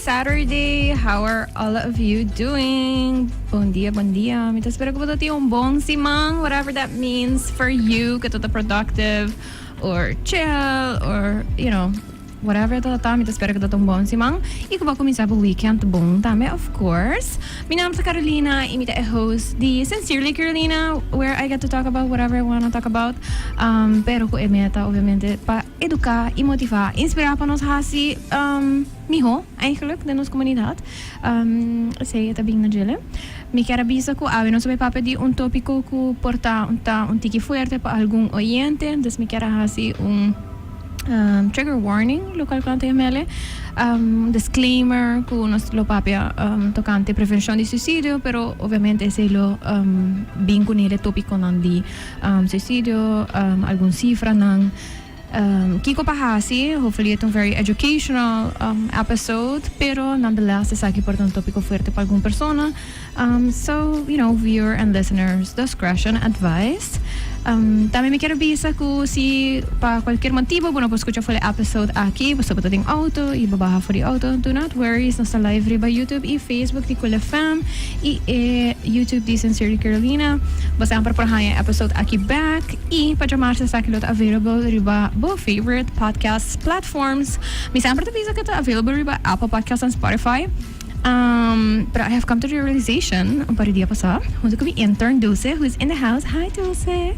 Saturday. How are all of you doing? Bon dia, bon dia. Mi ta spera cu bo tin un bon siman, whatever that means for you, cu ta productive or chill or whatever ta, mi ta spera cu ta un bon siman y cu bo a cuminsa bo weekend bon tambe, of course. Mi nomber ta Carolina y mi ta e host di Sincerely Carolina, where I get to talk about whatever I wanna talk about. Pero cu e meta, obviamente, pa educa y motiva, inspira pa nos haci miho, eigenlijk, den nos comunidad. Esey ta bin na djele. Mi kier a bisa cu awe nos a bay papia di un topico cu por ta un tiki fuerte pa algun oyente, dus mi kier a haci un trigger warning, locual cu nan ta yam'ele, disclaimer cu nos lo papia tocante prevencion di suicidio, pero obviamente esey lo bin cu nele topiconan di suicidio, algun cifranan. Kico pa haci, hopefully e ta un very educational episode, pero nonetheless esaki por ta un topico fuerte pa algun persona. So, viewer and listeners discretion advised. Tambe mi kier bisa cu si pa cualkier motibo bo no por scucha for e episode aki, pasobra bo ta den auto y bo baha for di auto, do not worry, nos ta live riba YouTube y Facebook di Cool FM y e YouTube di Sincerely Carolina. Bo semper por haña e episode aki back y pa djamarse esaki lo ta available riba bo favorite podcast platforms. Mi semper ta bisa cu ta available riba Apple Podcasts and Spotify. But I have come to the realization un par di dia pasá hunto ku mi intern Dulce, who is in the house, hi Dulce,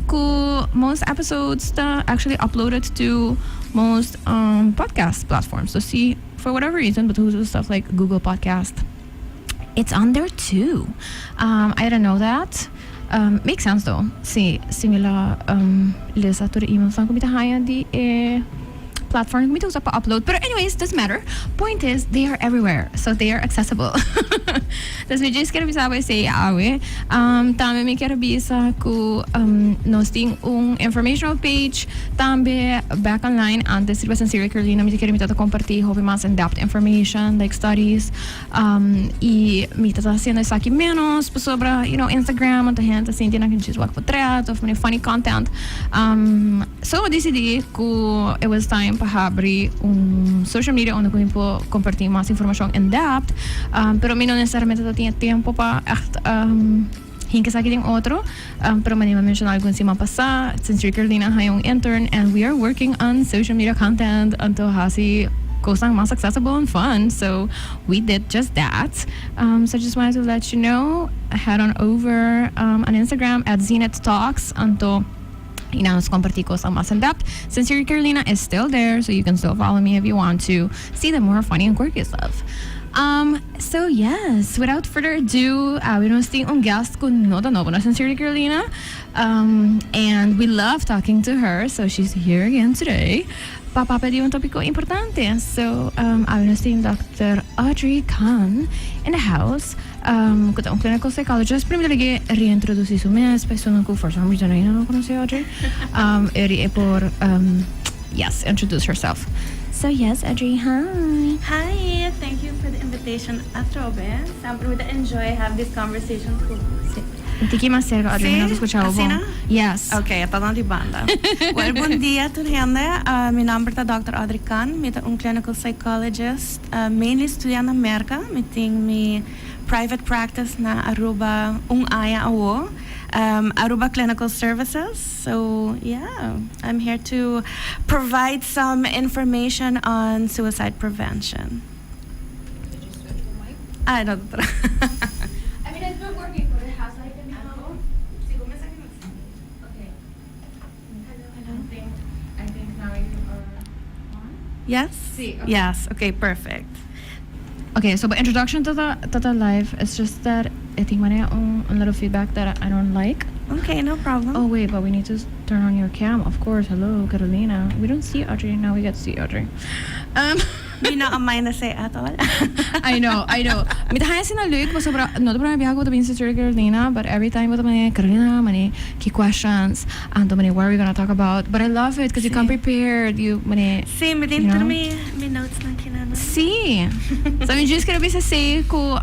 ku most episodes ta actually uploaded to most podcast platforms. So si for whatever reason bo ta usa stuff like Google Podcast, it's on there too. I didn't know that. Makes sense though, si si mi la lesa tur e emailsnan ku mi ta haña di e platform ku mi ta usa pa upload. Pero anyways, doesn't matter. Point is, they are everywhere, so they are accessible. Dus mi djis kier bisa bo esei awe. Tambe mi kier bisa ku nos tin un informational page tambe back online. Antes riba Sincerely Carolina mi ta kere mi ta ta kompartí hopi mas in depth information, like studies. Y mi ta ta haciendo esaki menos pasobra, Instagram anto hende ta sinti nan djis wak potret of funny content. So mi dicidi cu it was time pa habri un social media unda cu mi por comparti mas informacion in depth, pero mi no necesariamente ta tin e tempo pa echt hinca esaki den otro. Pero manera mi a menciona algun siman pasa, Sincerely Carolina a haña un intern and we are working on social media content anto haci cosnan mas accessible and fun, so we did just that. So I just wanted to let you know, head on over on Instagram at Zenith Talks anto y nan nos comparti cosnan mas in depth. Sincerely Carolina is still there, so you can still follow me if you want to see the more funny and quirky stuff. So yes, without further ado, awe nos tin un guest cu no ta nobo na Sincerely Carolina, and we love talking to her, so she's here again today pa papia di un topico importante. So awe nos tin Dòkter Audrey Khan in the house, cu ta un clinical psychologist. Primero lege reintroduci su mes pa esunnan cu for some reason ainda no conoce Audrey. E e por, yes, introduce herself. So yes, Audrey, hi. Hi, thank you for the invitation atrobe. Semper mi ta enjoy have these conversations cu Si. Un tiki mas cerca, Audrey, mi no ta scucha bo bon. Asina? Yes. Ok, e ta dan di banda. Well, bon dia tur hende. Mi nomber ta Dòkter Audrey Khan. Mi ta un clinical psychologist, mainly studia na Merca. Mi tin mi private practice na Aruba un aña awo. Aruba Clinical Services. So yeah, I'm here to provide some information on suicide prevention. Did you switch the mic? Ah, no, doctora. I mean, it's been working, but it has like an echo. Okay. Hello, hello. I think now you are on. Yes? Si, okay. Yes, okay, perfect. Okay, so but introduction to the live, it's just that I think when I un little feedback that I don't like. Okay, no problem. Oh wait, but we need to turn on your cam, of course. Hello, Carolina. We don't see Audrey now. We get to see Audrey. Mi no a mind say at all. I know, I know. Mi ta haya asina leuk, pasobra no ta prome biaha cu ta bin Sincerely Carolina, but every time bo ta mane Carolina, mane ki questions, anto mane what are we gonna talk about? But I love it because you come prepared, you mane. Si, mi tin tur mi notes na kina, no? Si. So mi just kier bisa esey cu.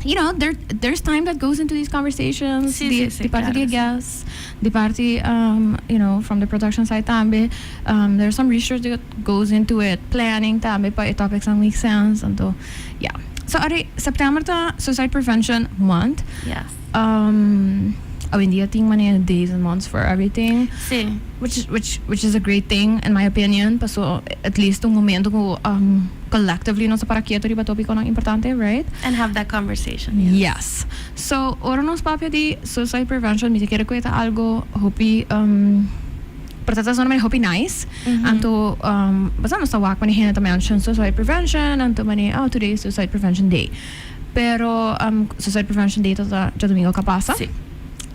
There's time that goes into these conversations. Si, si, si, Di parti claro di cu si. Guests, di parti, from the production side tambe. There's some research that goes into it, planning tambe pa topics that make sense. Anto, yeah. So, Audrey, September ta Suicide Prevention Month. Awendia tin many days and months for everything. Which is a great thing in my opinion. Paso at least un momento cu collectively nos para keto riba topiconan importante, right? And have that conversation. Yes. So, ora nos papia di suicide prevention, mi ta kere cu ta algo hopi pero ta zona hopi nice. Anto basta nos ta wak mane hende ta mention suicide prevention, anto mane, "Oh, today is Suicide Prevention Day." Pero Suicide Prevention Day ta diadomingo cu a pasa.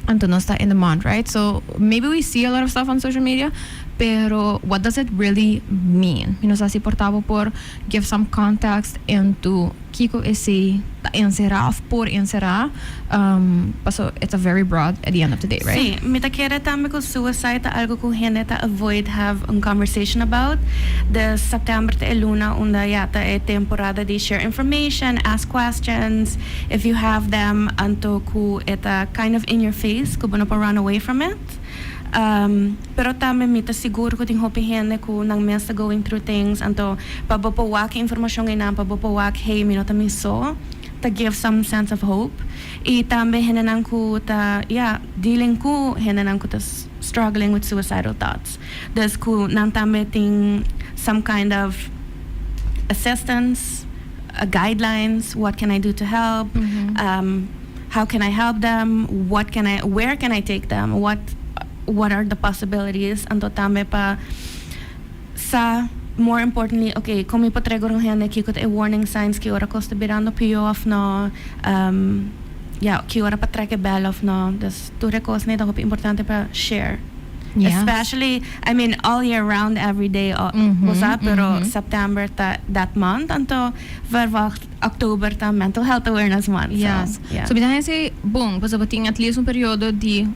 Anto nos ta in the month, right? So maybe we see a lot of stuff on social media, pero what does it really mean? Mi no sa si por ta bo por give some context into kico esey ta encera of por encera. So it's a very broad at the end of the day, right? Si, mi ta kere tambe cu suicide ta algo cu hende ta avoid have a conversation about. Dus september ta e luna unda ya ta e temporada di share information, ask questions if you have them, anto cu e ta kind of in your face, cu bo no por run away from it. Pero tambe mi ta sigur cu tin hopi hende cu nan mes ta going through things, anto pa bo por wak informacion einan, pa bo por wak, "Hey, mi no ta mi so," to give some sense of hope. Y tambe hendenan cu ta, yeah, dealing cu hendenan cu ta struggling with suicidal thoughts. Dus cu nan tambe tin some kind of assistance, guidelines, what can I do to help, how can I help them, where can I take them, what are the possibilities, anto tambe pa sa, more importantly, okay, con mi por trigger un hende, kico e warning signs, ki ora cos ta birando pio of no, yeah, ki ora pa trek bel of no. Dus tur cos ta hopi importante pa share. Especially, I mean, all year round, every day, mm pero September ta that month, anto verwacht October ta Mental Health Awareness Month. Yes. So, yeah. So, mi ta say, bon, pues tin at least un periodo di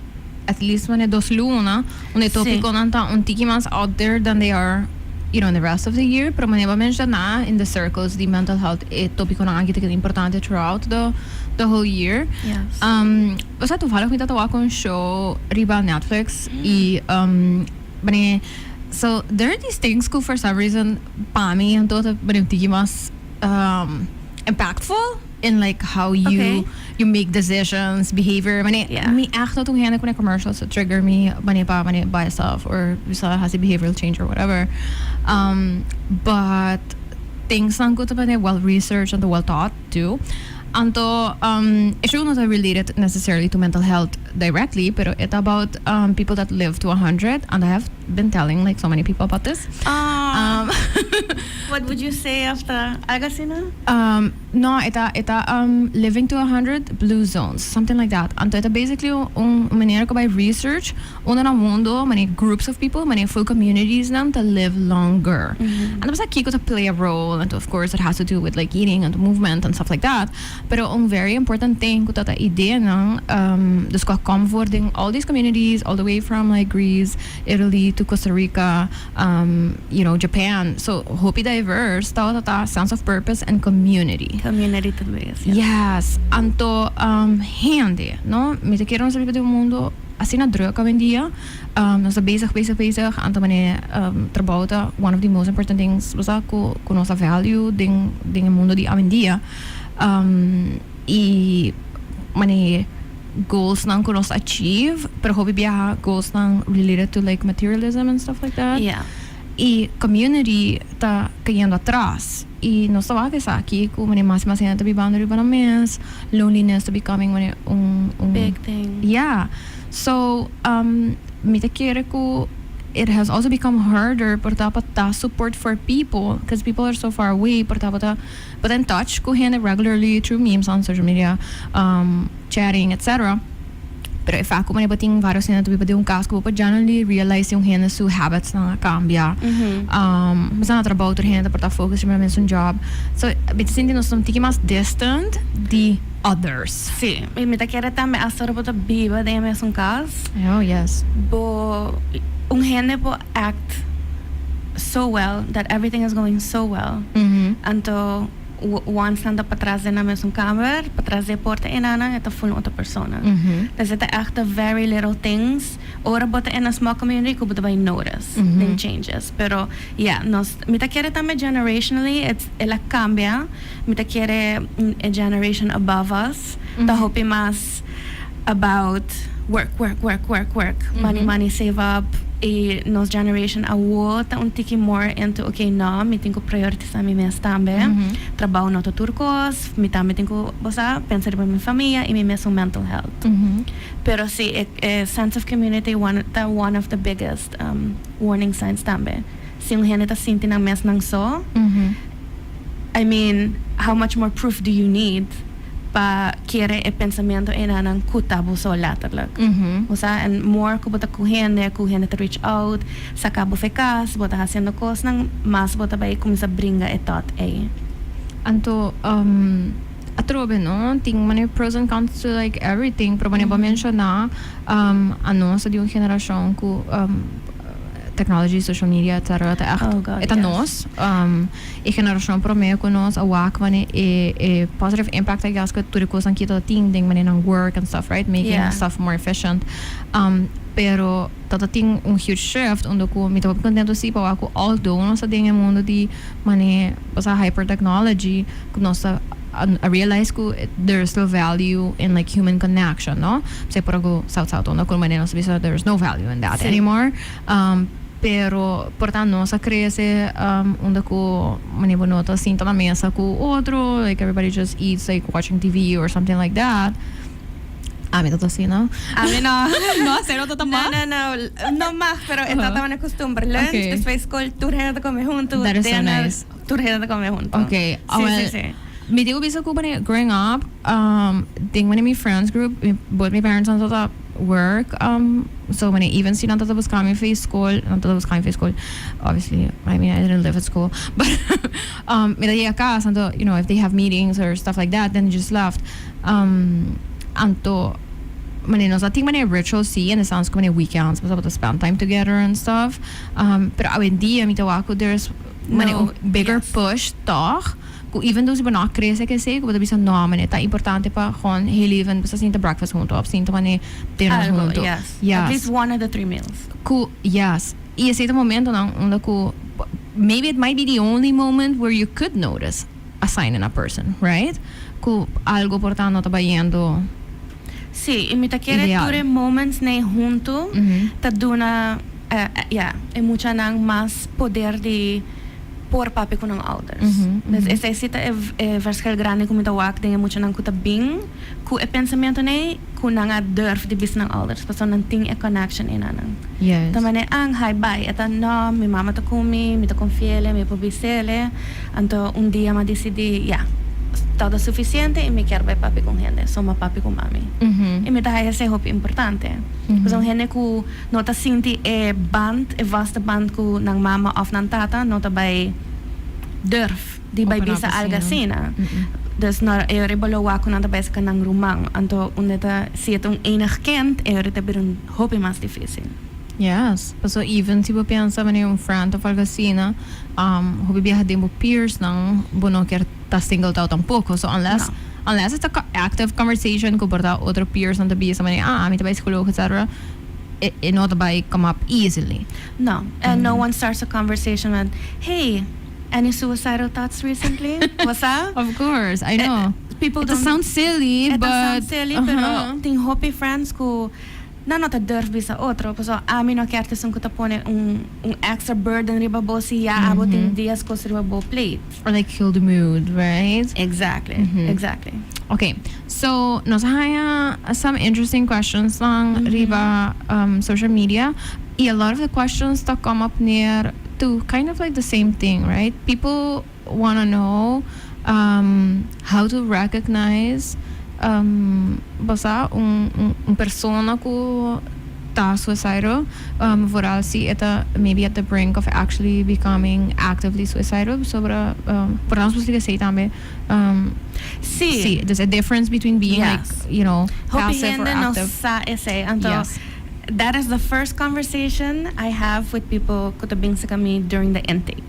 at least mane 2 luna, unda topiconan ta un tiki mas out there than they are in the rest of the year, pero manera menciona in the circles di mental health e topiconan aki ta importante throughout the whole year. Basta toevallig mi tabata wak un show riba Netflix y mane, so there are these things ku for some reason pa mi anto ta mane tiki mas impactful in like how you you make decisions, behavior. Mane mi echt no ta un hende cu commercials that trigger me mane pa mane buy stuff or bisa hasi behavioral change or whatever. But things nan ku ta mane well researched and well thought too. Anto, it's not related necessarily to mental health directly, pero it's about people that live to 100, and I have been telling like so many people about this. What would you say after algo asina? No, e ta living to 100 blue zones, something like that. Anto, e ta basically un manera cu by research, unda na mundo, many groups of people, many full communities nan to live longer. And basta kico ta play a role, and of course it has to do with like eating and movement and stuff like that. Pero un very important thing cu ta idea nan, dus qua comforting all these communities, all the way from like Greece, Italy to Costa Rica, Japan. So hopi diverse, ta sense of purpose and community. Community tambe. Yes. Anto hende, no? Mi ta kere nos ta biba den un mundo asina druk awendia. Nos ta bezig, bezig, bezig. Anto mane trabou ta one of the most important things basta cu nos value den mundo di awendia. Y mane goals nan cu nos achieve, pero hopi biaha goals nan related to like materialism and stuff like that. Y community ta cayendo atras. Y nos ta wak esaki cu mane mas mas hende ta bibando riba nan mes, loneliness ta becoming mane un Big thing. Yeah. So, mi ta kere cu it has also become harder pa ta pa ta support for people because people are so far away, pa ta pa in touch cu hende regularly through memes on social media, chatting, etc. Pero e fact cu bo tin varios hende ta biba den un cas cu bo generally realize un hende su habits nan a cambia. Mas na trabou tur hende por ta focus riba nan job. So, mi ta sinti nos un tiki mas distant di others. Si, y mi ta kere tambe hasta bo ta biba den mesun cas. Oh, yes. Bo un hende por act so well that everything is going so well. Anto Once nan ta patras den nan mesun kamer, patras di e porta einan, e ta full otro persona. Dus e ta echt the very little things. Ora bo ta in a small community ku bo ta bai notice den changes. Pero yeah, nos, mi ta kere tambe generationally it's el a kambia. Mi ta kere e generation above us ta hopi mas about work, work, work, work, work, money, money, save up. I nos generation awo ta un tiki more into, okay, no, mi tin ku prioritisa mi mes tambe. Trabou no ta tur kos, mi tambe tin ku, bo sa, pensa riba mi famia i mi mesun mental health. Pero si, e sense of community one, ta one of the biggest warning signs tambe. Si un hende ta sinti nan mes nan so, I mean, how much more proof do you need pa kere e pensamentu enanan ku ta bo so letterlijk? Bo sa, and more ku bo ta ku hende, ku hende ta reach out, saka bo fe kas, bo ta hasiendo kosnan, mas bo ta bai kuminsá bringa e thought ei. Anto, atrobe, no? Tin many pros and cons to like everything, pero wanneer bo menshoná anos ta di un generashon ku technology, social media, etc. Ta echt Oh God, e ta yes. nos. E generashon promé ku nos a wak wanneer e positive impact, I guess, ku tur e kosnan ki ta tin den wanneer nan work and stuff, right? Making stuff more efficient. Pero ta tin un huge shift unda ku mi ta hopi kontento si pa wak ku although nos ta den e mundo di manera basa hyper technology, ku nos ta a realize ku there is still value in like human connection, no? P'esei por algo south south unda ku manera nos ta bisa there is no value in that anymore. Pero por ta nos a crece unda ku manera bo no ta sinta na mesa ku otro, like everybody just eats like watching TV or something like that. Ami ta asina. Ami no. No, asina no ta mag? No, no, no. No mag, pero e tabata una costumbre. Lunch, despues school, tur hende ta come hunto. That is so Dinner, nice. tur hende ta come hunto. Okay. Si, Well, si, si. Mi tin ku bisa ku wanneer growing up, den wanneer mi friends group, both mi parents nan tabata work, so wanneer even si nan tabata buska mi for school, nan tabata buska mi for school, obviously, I mean, I didn't live at school, but mi ta yega cas, anto, if they have meetings or stuff like that, then they just left. Anto, manera nos a tin manera ritual si, in the sense ku manera weekends nos tabata spend time together and stuff, pero awendia mi ta wak ku there's manera un bigger push tòg, ku even though si bo no a krese ku esei, ku bo ta bisa no, manera ta importante pa gewoon heel even boso sinta breakfast hunto òf sinta manera dinner hunto. Algo, yes. At least one of the three meals. Ku, yes. I esei ta momentonan unda ku maybe it might be the only moment where you could notice a sign in a person, right? Ku algo por ta no ta bayendo Sí, i mi ta kere ideal. Tur e moments nei huntu ta duna, ya, e muchanan mas poder di por papia ku nan ouders. Dus esei si ta e verschil grandi ku mi ta wak den e muchanan ku ta bin ku e pensamentu nei ku nan a durf di bisa nan ouders pasobra nan tin e connection ei na nan. Ta manera ang hai bai e ta no mi mama ta ku mi, mi ta konfi'ele, mi por bis'ele. Anto un dia m'a disidí ya, ta ta sufisiente i mi kier bai papia ku un hende, so m'a papia ku mami. I mi ta haya esei hopi importante. Pasobra un hende ku no ta sinti e band, e vaste band ku nan mama òf nan tata no ta bai durf di bai Open up bisa algu asina. asina. Dus no e ora bo lo wak ku nan ta bai saka nan ruman. Anto unda ta si e ta un enig kind e ora ta bira un hopi mas difícil. Yes, paso even si bo pensa manera un friend of algo asina, hopi biaha den bo peers nan bo no kier ta singled out tampoco. So unless No. unless it's a active conversation cu por ta otro peers nan ta bisa manera ah ami ta bay psicologo etcetera, e no ta bay come up easily. No, and no one starts a conversation with, hey, any suicidal thoughts recently? Bo sa? Of course, I know. People It don't sounds silly, It but sounds silly, pero tin hopi friends cu nan no ta durf bisa otro, pasobra ami no kier ta esun cu ta pone un extra burden riba bo si ya abo tin dies cos riba bo plate. Or like kill the mood, right? Exactly, exactly. Okay, so nos a haya some interesting questions nan riba social media y a lot of the questions ta come up near to kind of like the same thing, right? People wanna know how to recognize bo sa un persona ku ta suicidal, vooral si e ta maybe at the brink of actually becoming actively suicidal, pasobra por nos por splica esey tambe. Sí. Sí, dus e difference between being like, Yes. passive Hopi or hende no active. sa esey, anto Yes. That is the first conversation I have with people cu ta bin cerca mi during the intake.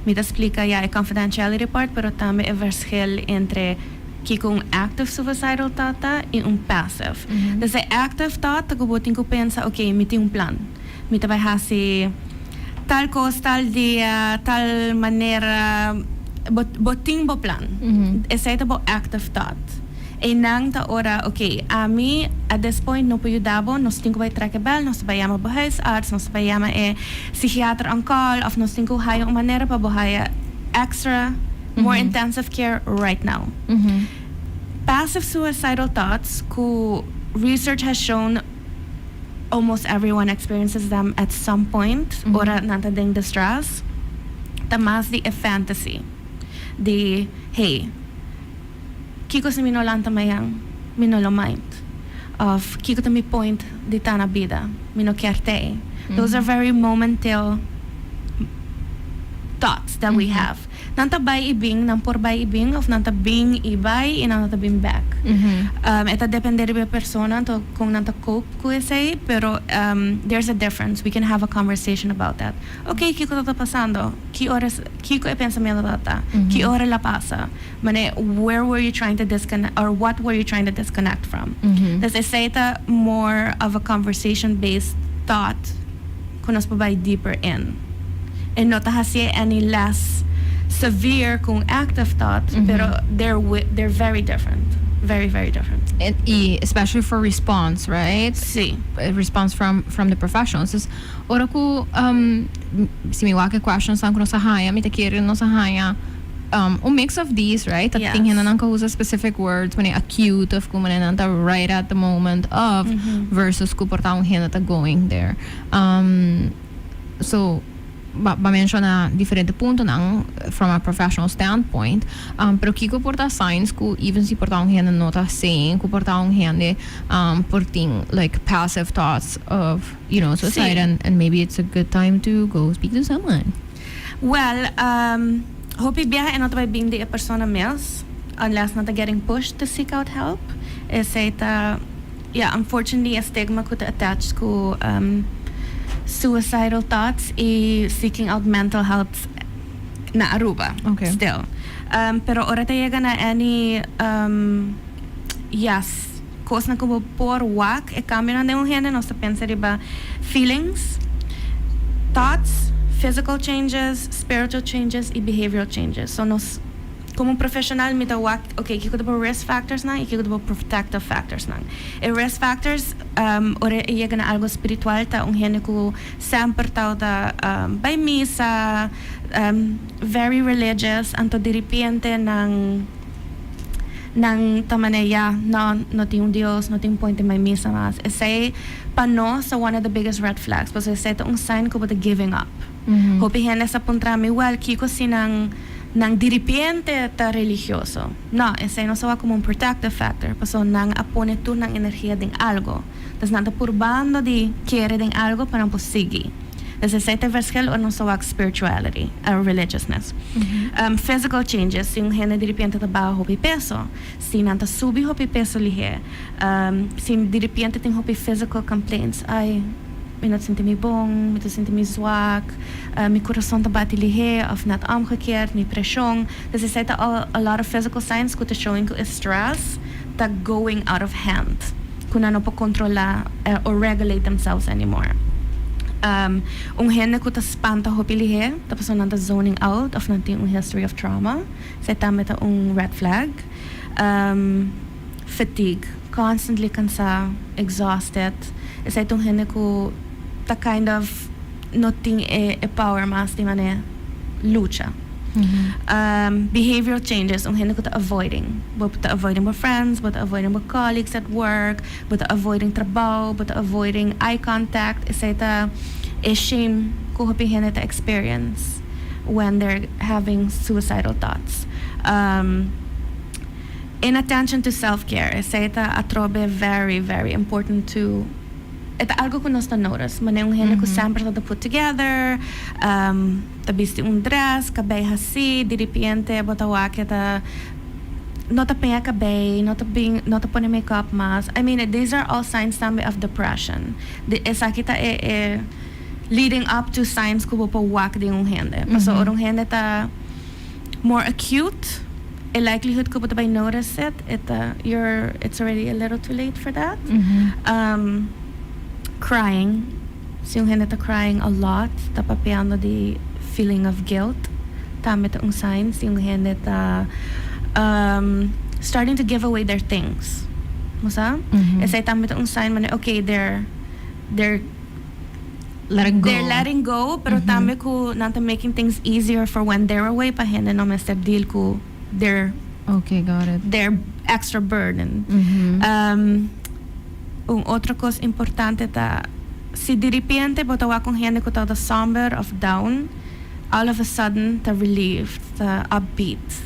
Mi ta splica, ja, e confidentiality part, pero tambe e verschil entre kico un active suicidal thought ta y un passive. Dus e active thought ta cu bo tin cu pensa, "Ok, mi tin un plan. Mi ta bay haci tal cos, tal dia, tal manera." Bo tin bo plan. Esey ta bo active thought. E nan ta ora, "Ok, ami at this point no por yuda bo, nos tin cu bay trek e bel, nos ta bay yama bo huisarts, nos ta bay yama e psychiater on call, of nos tin cu haya un manera pa bo haya extra, more intensive care right now." Passive suicidal thoughts, cu research has shown almost everyone experiences them at some point, ora nan ta den distress, ta mas di e fantasy. Di, "Hey, kico si mi no lanta mañan, mi no lo mind. Of kico ta mi point di ta na bida, mi no kier t'ey." Those are very momentary thoughts that we have. Nan ta bay y bin, nan por bay y bin, of nan ta bin y bay y nan ta bin back. E ta depende di e persona, anto con nan ta cope cu esey, pero there's a difference. We can have a conversation about that. "Ok, kico ta pasando? Ki ora, kico e pensamento ta? Ki ora el a pasa? Mane, where were you trying to disconnect, or what were you trying to disconnect from?" Dus esey ta more of a conversation-based thought cu nos por bay deeper in. E no ta haci any less severe cu active thought, pero they're very different. Very, very different. And especially for response, right? Si. A response from the professionals. Dus, ora cu si mi wak e questions cu nos a haya, mi ta kere nos a haya un mix of these, right? Dat tin hende nan usa specific words when acute of como nan ta right at the moment of versus cu por ta un hende ta going there. So b'a menciona diferente puntonan from a professional standpoint. Pero kico por ta signs cu even si por ta un hende no ta saying, cu por ta un hende por tin like passive thoughts of suicide Si. and maybe it's a good time to go speak to someone? Well, hopi biaha e no ta bay bin di e persona mes, unless nan ta getting pushed to seek out help. Esey ta, yeah, unfortunately, a stigma cu ta attached cu suicidal thoughts y seeking out mental health na Aruba. Still. Pero ora ta yega na any, yes, cosnan cu por wak e cambio den un hende, nos ta pensa riba feelings, thoughts, physical changes, spiritual changes y behavioral changes. So nos como professional mi ta wak, ok, kico ta risk factors nan y kico ta protective factors nan. E risk factors, ora yega na algo spiritual, ta un hende cu semper ta bay misa, very religious, anto di repente nan ta mane, "Ya, no, no tin un Dios, no tin point den bay misa mas." Esey pa nos one of the biggest red flags, pasobra esey ta un sign cu ta giving up. Hopi hende sa puntra mi, "Well, kico si nan di repente ta religioso?" No, esey no ta como un protective factor, pasobra nan a pone tur nan energia den algo. Dus nan ta purbando di kere den algo pa nan por sigui. Dus esey ta verschil of nos wak spirituality or religiousness. Physical changes, si un hende di repente ta baha hopi peso, si nan ta subi hopi peso lihe, si di repente tin hopi physical complaints, "Ai, mi no ta sinti mi bon, mi ta sinti mi zwak, mi curason ta bati lihe," of net omgekeerd, mi presion. Dus esey ta a lot of physical signs cu ta showing cu stress ta going out of hand. Cu nan no por controla or regulate themselves anymore. Un hende cu ta spanta hopi lihe, ta persona ta zoning out of nan tin un history of trauma. Esey tambe ta un red flag. Fatigue, constantly cansa, exhausted. Esey ta un hende cu ta kind of no tin e power mas di mane lucha. Behavioral changes, un hende cu ta avoiding. Bo ta avoiding bo friends, bo ta avoiding bo colleagues at work, bo ta avoiding trabou, bo ta avoiding eye contact. Esey ta e shame cu hopi hende ta experience when they're having suicidal thoughts. Inattention to self-care. Esey ta atrobe very, very important to e ta algo cu nos ta notice. Mane un hende cu semper ta put together, ta bisti un dress, cabey asina, di repente bo ta wak ta No ta peña cabey, no ta bin, no ta pone make-up mas. I mean, these are all signs tambe of depression. Di esaki ta e e leading up to signs cu bo por wak den un hende. Paso ora un hende ta more acute, e likelihood cu bo ta bay notice it, e ta you're it's already a little too late for that. Crying, si un hende ta crying a lot, ta papiando di feeling of guilt, tambe ta un sign. Si un hende ta starting to give away their things, bo sa? Esey tambe ta un sign manera okay they're letting go. They're letting go, pero tambe cu nan ta making things easier for when they're away pa hende no mester deal cu their Okay, got it. Their extra burden. Un otro cos importante ta si di repente bo ta wak un hende cu ta somber of down, all of a sudden ta relieved, ta upbeat.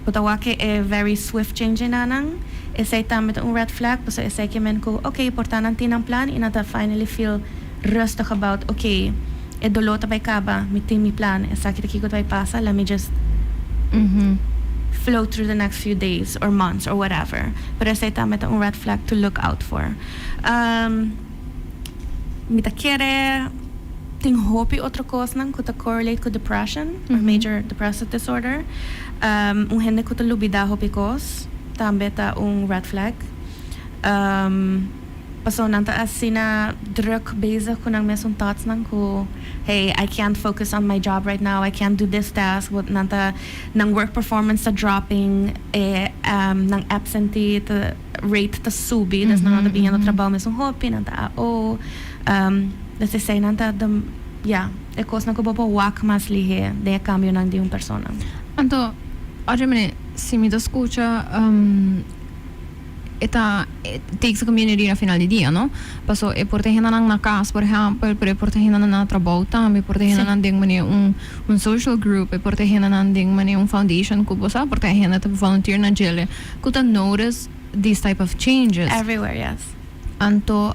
Bo ta wak e very swift change nan, esey tambe ta un red flag, pasobra esey ke men cu okay, por ta nan tin nan plan y nan ta finally feel rustig about okay, e dolor ta bay caba, mi tin mi plan, esaki ta kico ta bay pasa, let me just flow through the next few days or months or whatever. Pero esey tambe ta un red flag to look out for. Mi ta kere tin hopi otro cosnan cu ta correlate cu depression or major depressive disorder. Un hende cu ta lubida hopi cos tambe ta un red flag. Paso nan ta asina druk bezig cu nan mesun thoughts nan cu hey, I can't focus on my job right now, I can't do this task, but nan ta nan work performance ta dropping, e nan absentee ta rate ta subi, dus nan no ta biniendo trabao mesun hopi, nan ta AO. Dus esey nan ta de, ja, e cosnan cu bo por wak mas lihe den e cambionan di un persona. Anto, Audrey, mane, si mi ta scucha, e ta it takes a community na final di dia, no? Paso e por ta hendenan na cas, por ehempel, pero e por ta hendenan na trabou tambe, e por ta hendenan den manera un social group, e por ta hendenan den manera un foundation cu bo sa, por ta hende ta volunteer na djele cu ta notice these type of changes. Everywhere, yes. Anto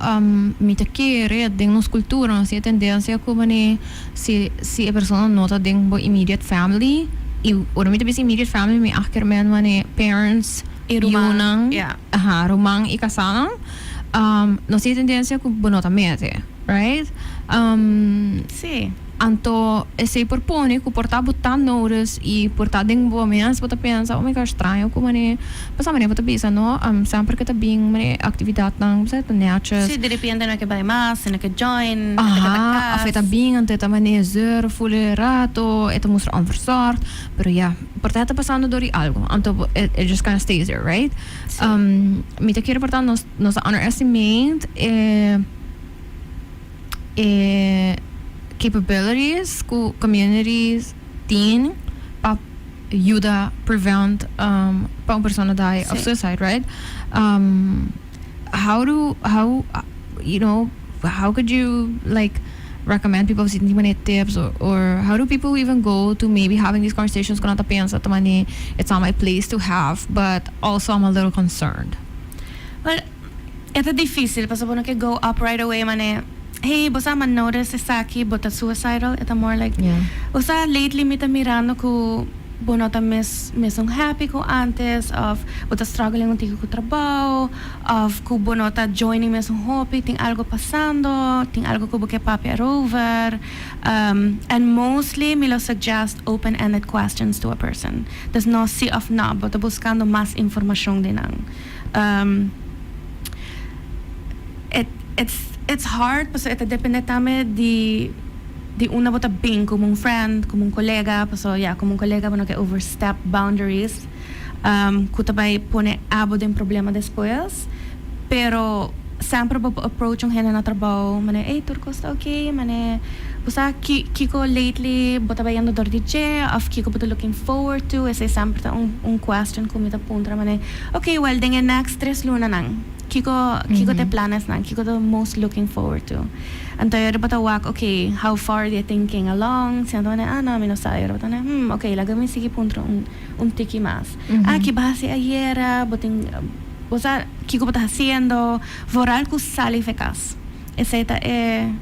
mi ta kere den nos cultura nos tin e tendencia cu manera si e persona no ta den bo immediate family, y ora mi ta bisa immediate family mi a kermen manera parents, Y ruman, yunan, ja. Aha, ruman y casanan, nos tin e tendencia cu bo no ta mete, right? Anto esey por pone cu por ta bo ta notice y por ta den bo mes bo ta pensa, "Oh my gosh, straño cu mane, pasa mane bo ta bisa, no? Semper cu ta bin mane actividadnan, bo sa, ta netjes." Si, di repente no ke bay mas, no ke join, no ke ta Aha, of e cas. Ta bin anto e ta mane zeur ful e rato, e ta mustra onverzorgd, pero ya, por ta e ta pasando door di algo, anto bo it just kinda stays there, right? Mi ta kere por ta nos ta underestimate e e capabilities cu communities tin pa yuda prevent pa un persona die of suicide, right? How do how you know how could you like recommend people si tin mane tips or how do people even go to maybe having these conversations cu nan ta pensa ta mane it's not my place to have, but also I'm a little concerned? Well, e ta dificil pasobra bo no ke go up right away mane, "Hey, bo sa m'a notice esaki, bo ta suicidal." E ta more like, "Bo sa, lately mi ta mirando cu bo no ta mes mesun happy cu antes, of bo ta struggling un tiki cu trabao, of cu bo no ta joining mesun hopi. Tin algo pasando? Tin algo cu bo ke papia erover?" And mostly mi lo suggest open-ended questions to a person. Dus no si of no, bo ta buscando mas informacion di nan. It's hard pasobra e ta depende tambe di unda bo ta bin como un friend, como un colega, pasobra ya, como un colega bo no ke overstep boundaries cu ta bay pone abo den problema despues, pero semper bo por approach un hende na trabou mane, "Ey, tur cos ta ok?" Mane, "Bo sa kico lately bo ta bayendo door di dje of kico bo ta looking forward to?" Esey semper ta un question cu mi ta puntra mane, "Ok, well, den e next 3 lunanan, kico ta e planesnan? Kico ta most looking forward to?" Anto e bo ta wak, ok, how far they thinking along. Si nan ta mane, "Ah, no, mi no sa." E bo ta mane, ok, laga mi sigui puntra un tiki mas. "Ah, ki bo a haci ayera? Bo tin, bo sa kico bo ta haciendo?" Vooral cu sali fe cas. Esey ta e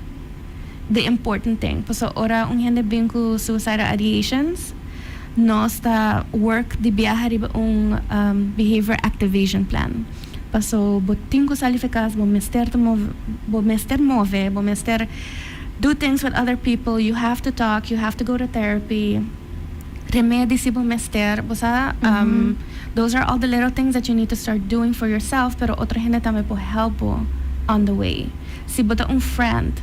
the important thing. Paso ora un hende bin cu suicidal ideations, Nos ta work di biaha riba un behavior activation plan. Paso bo tin ku sali for kas, bo mester ta move, bo mester move, bo mester do things with other people, you have to talk, you have to go to therapy. Remedi si bo mester, bo sa, those are all the little things that you need to start doing for yourself, pero otro hende tambe por help bo on the way. Si bo ta un friend,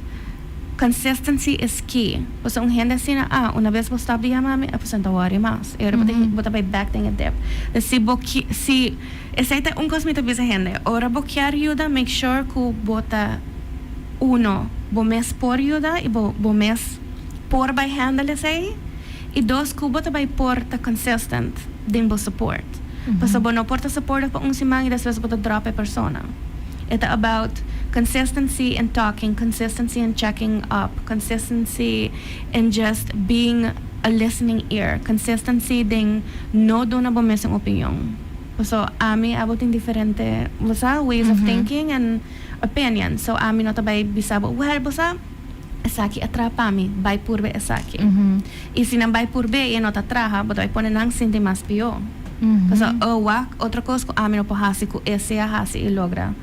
consistency is key. Paso un hende asina, ah, una bes bo stop di yama mi, e persoon ta worry mas. E ora bo ta bay back den e dip. Dus si bo si esey ta un cos mi ta bisa hende, ora bo kier yuda, make sure cu bo ta uno, bo mes por yuda y bo mes por bay handle esey. Y dos, cu bo ta bay por ta consistent den bo support. Paso bo no por ta supportive pa un siman y despues bo ta drop e persona. E ta about consistency in talking, consistency in checking up, consistency in just being a listening ear, consistency den no duna bo mes un opinion. Paso ami abo tin diferente, bo sa, ways of thinking and opinions. So ami no ta bay bisa bo, "Well, bo sa, esaki a traha pa mi, bay purba esaki." Y si nan bay purba e no ta traha, bo ta bay pone nan sinti mas pior. Paso, oh, wak, otro cos cu ami no por hasi cu esey a hasi y logra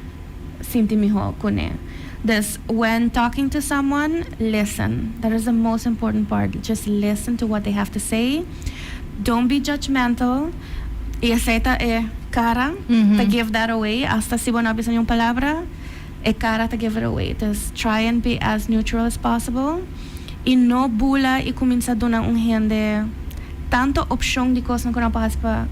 sinti miho cune. Dus when talking to someone, listen. That is the most important part. Just listen to what they have to say. Don't be judgmental. Y esey ta e cara ta give that away. Hasta si bo no bisa un palabra, e cara ta give it away. Just try and be as neutral as possible. Y no bula y cuminsa duna un hende tanto opcion di cos cu nan por pa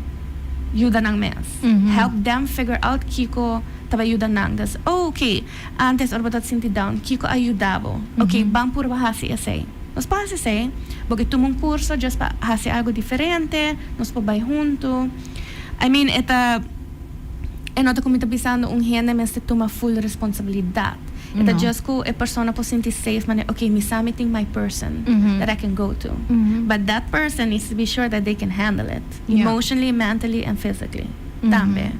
yuda nan mes. Help them figure out kico ta bay yuda nan. Dus, oh, okay, antes ora bo ta sinti down, kico a yuda bo? Okay, ban purba hasi esey. Nos por hasi esey, bo ke tuma un curso just pa hasi algo diferente, nos por bay hunto. I mean, e ta e no ta cu mi ta bisando un hende mester tuma full responsabilidad. E ta No. just cu e persona por sinti safe, mane, okay, mi sa mi tin my person that I can go to. But that person needs to be sure that they can handle it. Emotionally, mentally, and physically. Tambe.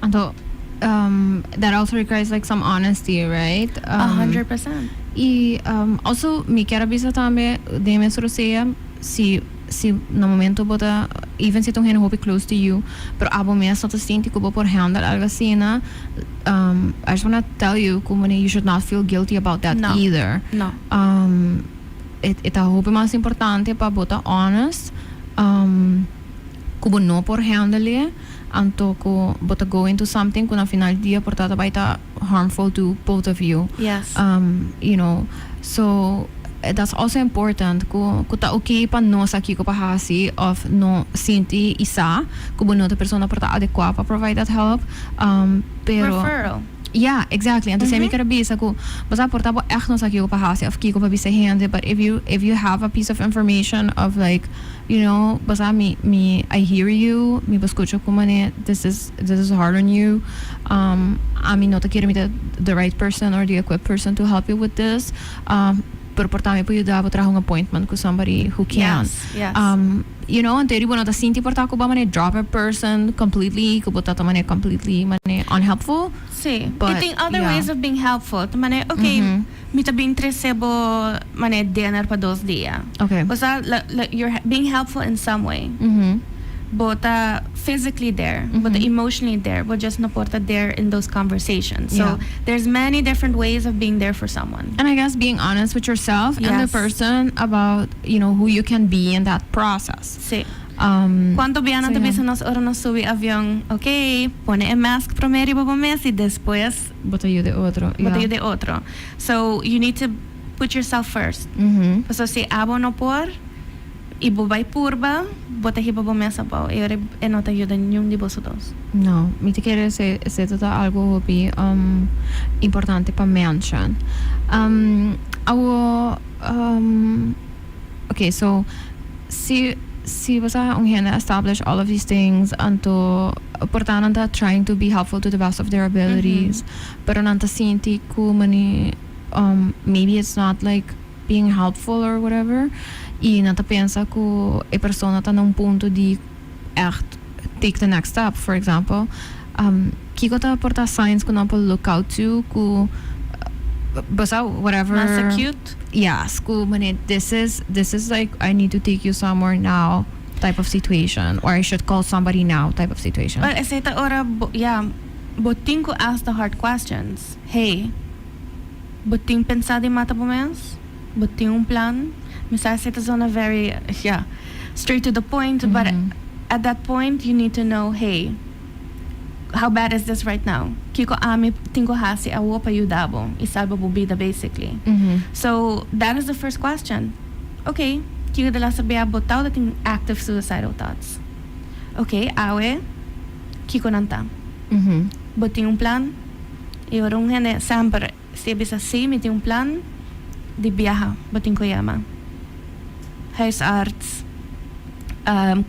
Anto, that also requires like some honesty, right? 100%. Y also, mi kier bisa tambe, den mes rosea, si na momento bo ta, even si ta un hende hopi close to you, pero abo mes no ta sinti cu bo por handle algo asina, I just wanna tell you cu you should not feel guilty about that No. either. No. E ta hopi mas importante pa bo ta honest, cu bo no por handle, anto cu bo ta go into something cu na final di dia por ta bay ta harmful to both of you. So that's also important cu ta okay pa no sa kico pa hasi of no sinti isa cu bo no ta persona por ta adecua pa provide that help. Pero Referral. Yeah, exactly. Anto mm mi kier bisa cu bo sa por ta bo echt no sa kico pa hasi of kico pa bisa hende, but if you have a piece of information of like, bo sa, mi I hear you, mi ta scucha cu mane this is hard on you. Ami no ta kere mi the right person or the equipped person to help you with this. Pero por ta mi por yuda bo traha un appointment with somebody who can. Anto bo no ta sinti por ta cu bo mane drop a person completely, cu bo ta mane completely mane unhelpful. Si. But, I think other ways of being helpful. Mane, okay, mi ta bin trece bo mane dinner pa 2 dia. Bo sa, you're being helpful in some way. Bo ta physically there, bo ta emotionally there, but just no por ta there in those conversations. So there's many different ways of being there for someone. And I guess being honest with yourself and the person about who you can be in that process. Si. Cuanto biaha So, ta yeah. bisa nos ora nos subi avion, ok, pone e mask prome riba bo mes y despues Bo ta yuda otro. Bo ta yuda otro. So you need to put yourself first. So si abo no por y bo bay purba, bo ta hiba bo mes abou. Y ora e no ta yuda ningun di boso dos. No, mi ta kere esey ta algo hopi importante pa mention. Awo, okay, so si bo un hende establish all of these things, anto por ta nan ta trying to be helpful to the best of their abilities, pero nan ta sinti cu mane maybe it's not like being helpful or whatever, y nan ta pensa cu e persona ta na un punto di echt take the next step, for example. Kico ta por ta signs cu nan por look out to cu basta whatever? Mas acute. Yes, cu mane this is like, I need to take you somewhere now. Type of situation, or I should call somebody now type of situation. Well, esey ta ora bo, yeah, bo tin cu ask the hard questions. Hey, bo tin pensa di mata bo mes? Bo tin un plan? Mi sa esey ta zona very, yeah, straight to the point, but at that point you need to know, hey, how bad is this right now? Kico ami tin cu haci awo pa yuda bo y salba bo bida, basically? So that is the first question. Okay, kico di laatste bia bo tawata tin active suicidal thoughts? Okay, awe kico nan ta? Bo tin un plan? Y ora un hende semper si e bisa si, mi tin un plan di biaha, bo tin cu yama huisarts,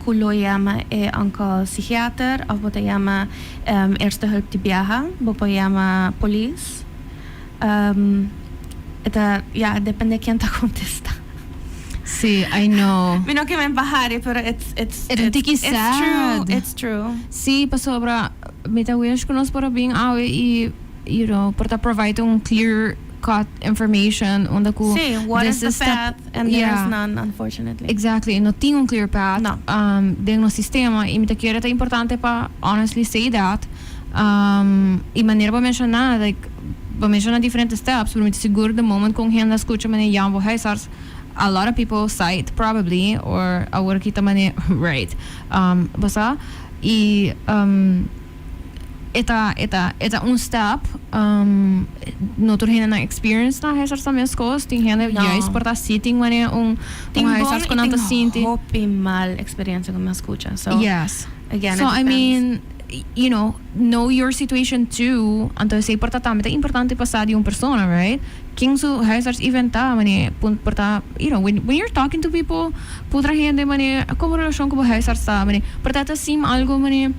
cu lo yama e on-call psichiater of bo ta yama eerste hulp di biaha, bo por yama polis. E ta, ya, depende ken ta contesta. Sí, I know. Mi no ke men pa hari, pero it's E ta un tiki it's true, sad. It's true. Sí, pasobra mi ta wish ku nos por a bin awe i por ta provide un clear cut information unda ku Sí, what this is the is step path and there is none, unfortunately. Exactly, no tin un clear path No. Den nos sistema i mi ta kere ta importante pa honestly say that. I manera bo menciona, like, bo menciona diferente steps, pero mi ta sigur the moment cu un hende a scucha manera yama bo huisarts, a lot of people cite probably or awor aki ta manera right, bo sa, i e ta e ta e ta un step, no tur hende nan experience nan huisarts ta mescos, tin hende No. juist por ta si tin manera un Tin un bon huisarts i cu nan tin ta sinti. Hopi mal experiencia cu mi a scucha, so again, So it I depends. mean, know your situation too. Anto esey por ta tambe ta importante pa sa di un persona, right? Ken su huisarts even ta, mane, por ta, when you're talking to people, puntra hende, mane, como relacion cu bo huisarts ta, mane, por ta ta seem algo, mane,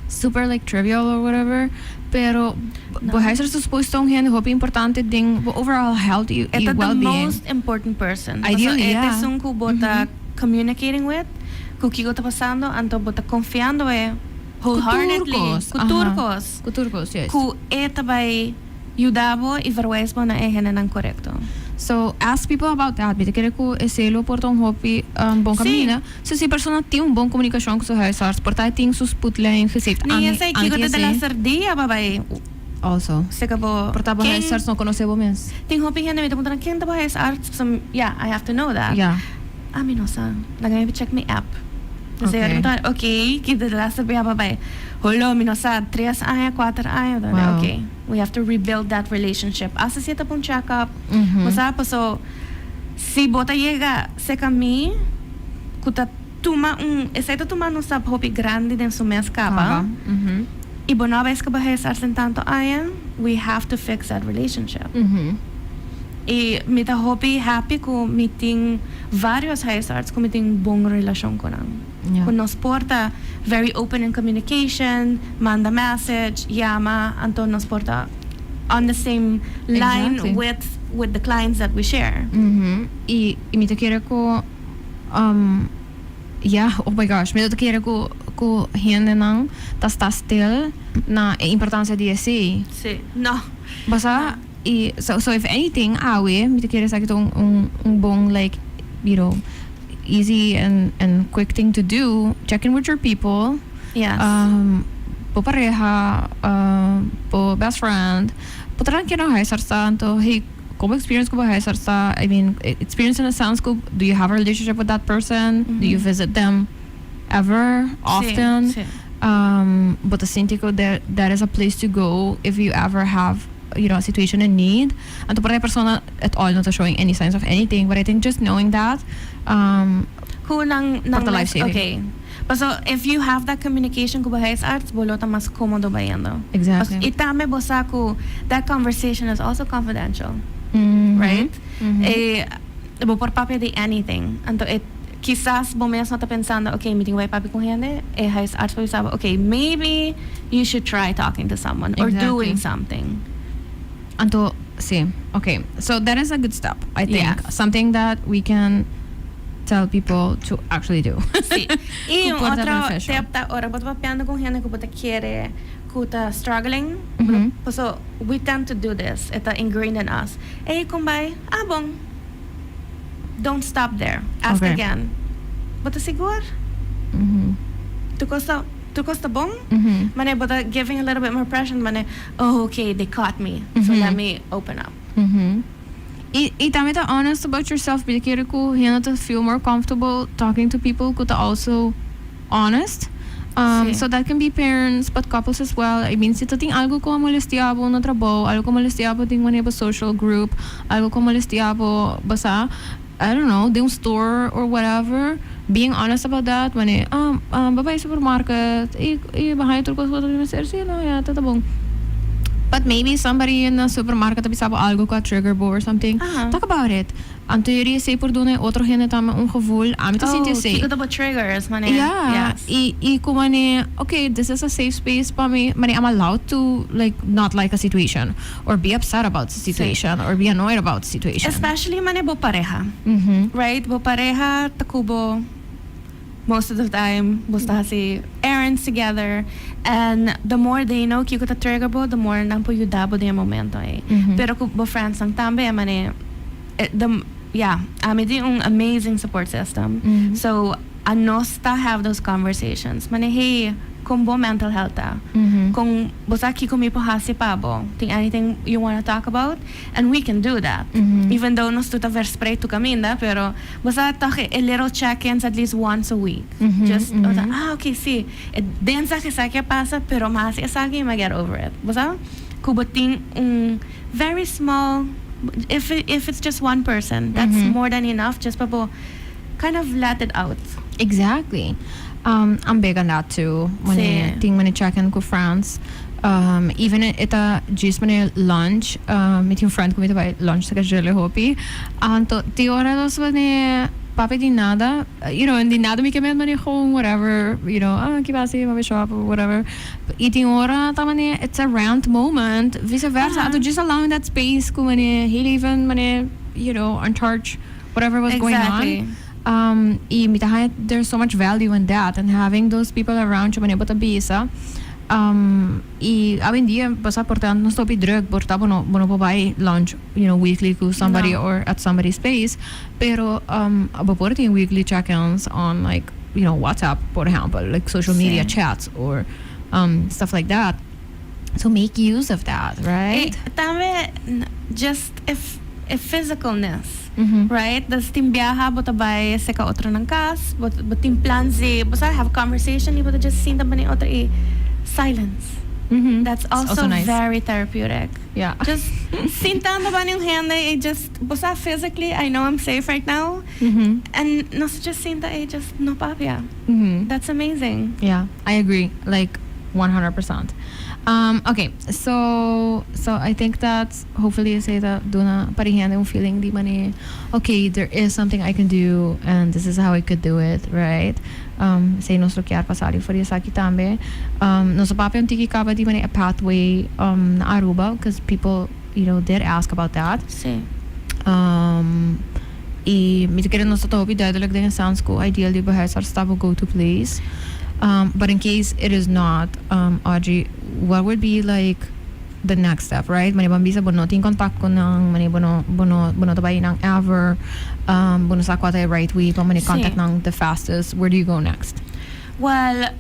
super like trivial or whatever, pero No. bo huisarts ta supposed ta un hende hopi importante den bo overall health y E ta the well-being. Most important person. Ideally, Pasobra e ta esun cu bo ta communicating with, cu kico ta pasando, anto bo ta confiando e wholeheartedly. Cu tur cos. Cu tur cos. Cu tur cos, yes. Cu e ta bay yuda bo y verwijs bo na e hendenan corecto. So, ask people about that. Mi ta kere cu esey lo por ta un hopi bon camina. So, si e persona tin un bon comunicacion cu su huisarts, por ta e tin su spoedlijn gesaved. Ni esey kico ta de laster dia pa bay Also. Seca bo. Por ta bo huisarts no conoce bo mes. Tin hopi hende mi ta puntra ken ta bo huisarts? Pasobra, yeah, I have to know that. Ami no sa. Laga mi check mi app. Entonces mi ta ok, ki de laatste bia pa bai. Holo, mi no sa, 3 aña, 4 aña. Ok, we have to rebuild that relationship. Hasta si ta pa un check up. Bo sa, paso, si bo ta yega cerca mi, cu ta tuma un, esey ta tuma un stap hopi grandi den su mes caba. Y bo no ves cu bo huisarts den tanto aña, we have to fix that relationship. Y mi ta hopi happy cu mi tin varios huisarts cu mi tin bon relacion cu nan. Cu nos por ta very open in communication, manda message, yama, anto nos por ta on the same line with the clients that we share. Y mi ta kere cu, yeah, oh my gosh, mi ta kere cu hendenan ta sta stil na e importancia di esey. Si, no. Basta, y so if anything, awe, mi ta kere sa un bon, like, easy and quick thing to do, check in with your people. Bo pareha, bo best friend, puntra ken nan huisarts ta, anto, hey, con experience cu bo huisarts ta? I mean, experience in a sense cu, do you have a relationship with that person? Do you visit them ever, often? Si. But sinti cu there is a place to go if you ever have a situation in need. Anto por e persona at all not showing any signs of anything, but I think just knowing that Cu nan por ta life saving. Okay. So if you have that communication cu bo huisarts, bo lo ta mas comodo bayendo. Y tambe bo sa cu that conversation is also confidential. Right? Bo por papia di anything. Anto e kisas bo mes no ta pensando, okay, mi tin cu bay papia cu hende, e huisarts por bisa, okay, maybe you should try talking to someone or doing something. Anto, si, okay. So that is a good step, I think. Yes. Something that we can tell people to actually do. Si. Y un Cu por ta otro beneficial. Tip ta ora bo ta papiando cu hende cu bo ta kere cu ta struggling. So we tend to do this. E ta ingrained in us. Hey, con ta bay? Ah, bon. Don't stop there. Ask again. Bo ta sigur? Tur cos ta bon?" Mane, but giving a little bit more pressure, mane, "Oh, okay, they caught me. So let me open up." E tambe ta honest about yourself, because ku you to feel more comfortable talking to people ku ta also honest. Si. So that can be parents, but couples as well. I mean, si tin algo ku molestia bo na trabou, algo ku molestia bo den un social group, algo ku molestia bo, basta, I don't know, den un store or whatever, being honest about that, wanneer, b'a bay supermarket, e b'a haya tur cos cu bo mester, si, no, ja, ta bon. But maybe somebody in the supermarket a bisa bo algo cu a trigger bo or something. Talk about it. Anto esey por duna otro hende tambe un gevoel. Ami ta sinti esey. Kiko ta bo triggers, mane. E como mane, okay, this is a safe space pa mi. Mane, I'm allowed to, like, not like a situation or be upset about the situation or be annoyed about the situation. Especially mane bo pareha. Right? Bo pareha ta cu bo most of the time, boso ta hasi errands together, and the more they know kiko ta trigger bo, the more nan por yuda bo den momento ey. Pero cu bo friends nan tambe, mane, yeah, ami tin un amazing support system. So anos ta have those conversations. Mane, "Hey, con bo mental health ta? Con bo sa kiko mi por hasi pa bo? Tin anything you want to talk about?" And we can do that. Even though nos tur ta verspreid tur caminda, pero bo sa toch a little check-ins at least once a week. Just, "Ah, okay, si. Den sa cu esaki a pasa, pero mas esaki m'a get over it." Bo sa? Cu bo tin un very small, if it's just one person, that's more than enough just pa bo kind of let it out. Exactly. I'm big on that too. Wanneer Si. tin wanneer check-in cu friends. Even e ta just wanneer lunch, met een friend cu mi bay lunch ta casual hopi. Anto tin ora nos wanneer papia di nada, di nada mi kiermen wanneer gewoon whatever, ah, ki basi, m'a bay shop or whatever. E tin ora ta wanneer it's a rant moment, vice versa. Anto just allowing that space cu wanneer heel even wanneer, uncharge whatever was going on. E mi ta haya there's so much value in that and having those people around you wanneer bo ta bisa. E awendia pasa por ta nos ta hopi druk, por ta bo no por bay lunch weekly with somebody No. or at somebody's space, pero bo por tin weekly check-ins on, like, WhatsApp, por ehempel, like social media Si. Chats or stuff like that. So make use of that, right? E tambe just if physicalness, right? Dus tin biaha, bo ta bay serca otro nan cas, bo tin plans e, bo sa have a conversation, e bo ta just sinta banda otro e silence. That's It's also also nice. Very therapeutic. Just sintando banda un hende e just, bo sa, physically, I know I'm safe right now. And nos just sinta e just no papia. That's amazing. Yeah, I agree. Like 100%. Okay, so I think that hopefully esey ta duna pa hende un feeling di mane, okay, there is something I can do and this is how I could do it, right? Esey nos kier pasa for esaki tambe. Nos a papia un tiki caba di mane a pathway na Aruba, because people did ask about that. Si. E mi ta kere nos ta hopi duidelijk den sense cu ideally bo huisarts ta bo go to place. But in case it is not, Audrey, what would be, like, the next step, right? Mane ban bisa bo no tin contact cu nan, mane bo no ta bay nan ever, bo no sa cua ta the right way pa mane Si. Contact nan the fastest. Where do you go next? Well,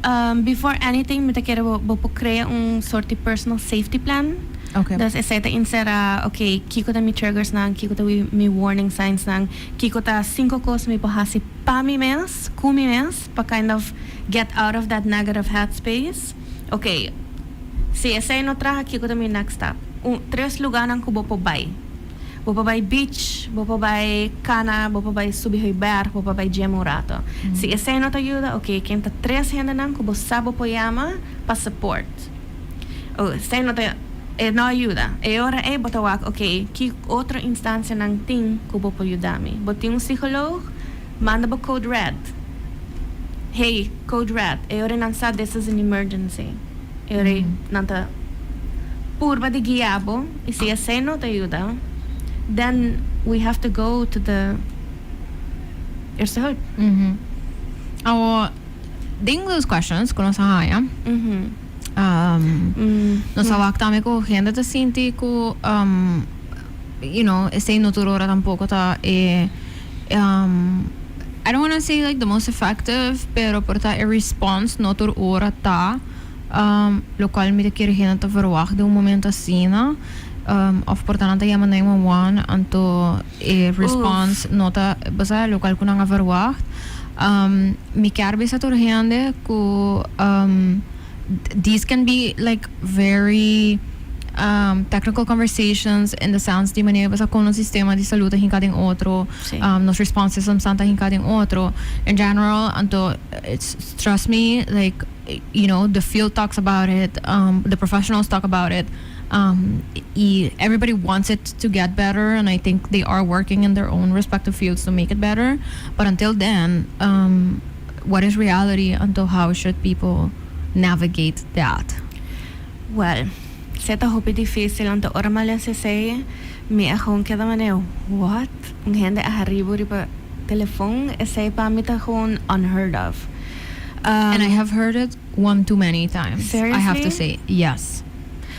before anything, mi ta kere bo por crea un sort di personal safety plan. Dus esey ta encera, okay, kiko ta mi triggers nan, kiko ta mi warning signs nan, kiko ta cinco cos mi por hasi pa mi mes, cu mi mes, pa kind of get out of that negative headspace. Okay, si esey no traha, kiko ta mi next step? Un, tres lugar nan cu bo por bay. Bo por bay beach, bo por bay cana, bo por bay subi hooiberg, bo por bay gym un rato. Si esey no ta yuda, okay, ken ta tres hende nan cu bo sa bo por yama pa support? Oh, esey no ta no yuda. E ora e bo ta wak, okay, ki otro instancia nan tin cu bo por yuda mi? Bo tin un psicoloog, manda bo code red. "Hey, code red." E ora nan sa this is an emergency. E ora nan ta purba di guia bo, y si esey no ta yuda, then we have to go to the eerste hulp. Oh, den those questions cu nos a haya. Nos a wak tambe cu hende ta sinti cu esey no tur ora tampoco ta e I don't wanna say like the most effective, pero por ta e response no tur ora ta locual mi ta kere hende ta verwacht den un momento asina, of por ta nan ta yama 911 anto e response no ta, bo sa, locual cu nan a verwacht. Mi kier bisa tur hende cu these can be like very technical conversations in the sense di manera bo sa con nos sistema di salud ta hinca den otro, nos response systems ta hinca den otro in general. Anto it's, trust me, like the field talks about it, the professionals talk about it y everybody wants it to get better and I think they are working in their own respective fields to make it better. But until then, what is reality? Anto how should people navigate that? Well, esey ta hopi dificil. Anto ora m'a lesa esey, mi a gewoon keda manera, "What? Un hende a hari bo riba telefon?" Esey pa mi ta gewoon unheard of. And I have heard it one too many times. I have to Seriously? say, yes.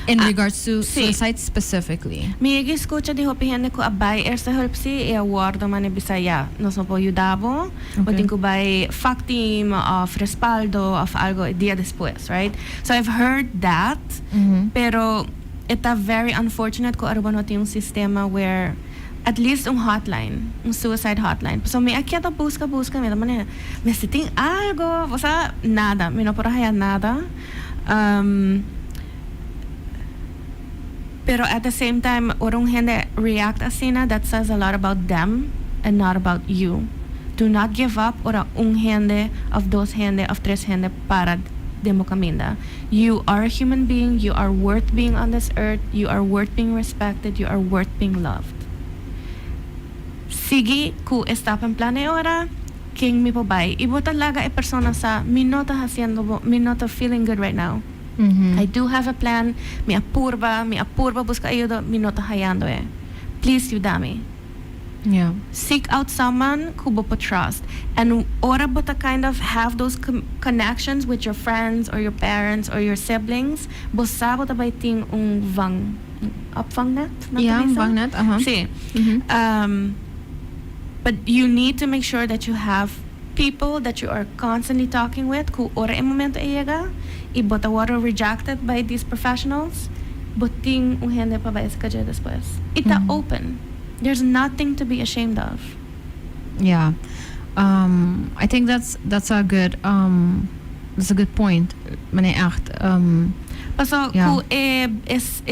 In regards to si. Suicide specifically. Mi a scucha di hopi hende cu a bay eerste hulp si e a wordo mane bisa, "Ja, nos no por yuda bo. Bo tin cu bay vakteam of Respaldo of algo e dia despues," right? So I've heard that, pero ta very unfortunate cu Aruba no tin un sistema where at least un hotline, un suicide hotline. So mi a keda busca, busca, mi ta manera, mester tin algo, o nada, mi no por haya nada. Pero at the same time, ora un hende react asina, that says a lot about them and not about you. Do not give up ora un hende of dos hende of tres hende para den bo caminda. You are a human being, you are worth being on this earth, you are worth being respected, you are worth being loved. Sigui cu e stappenplan e ora, ken mi por bay. Y bo ta laga e persona sa, "Mi no ta haciendo, mi no ta feeling good right now. I do have a plan, mi a purba busca ayuda, mi no ta hayando e. Please yuda mi." Seek out someone cu bo por trust. And ora bo ta kind of have those connections with your friends or your parents or your siblings, bo sa bo ta bay tin un vang, opvangnet? Nan ta Yeah, bisa? Vangnet, aha. Si. But you need to make sure that you have people that you are constantly talking with cu ora e momento yega y bo ta wordo rejected by these professionals, bo tin un hende pa bay scaje despues. Y ta open. There's nothing to be ashamed of. Yeah. I think that's a good point. Meneer, echt. Paso cu e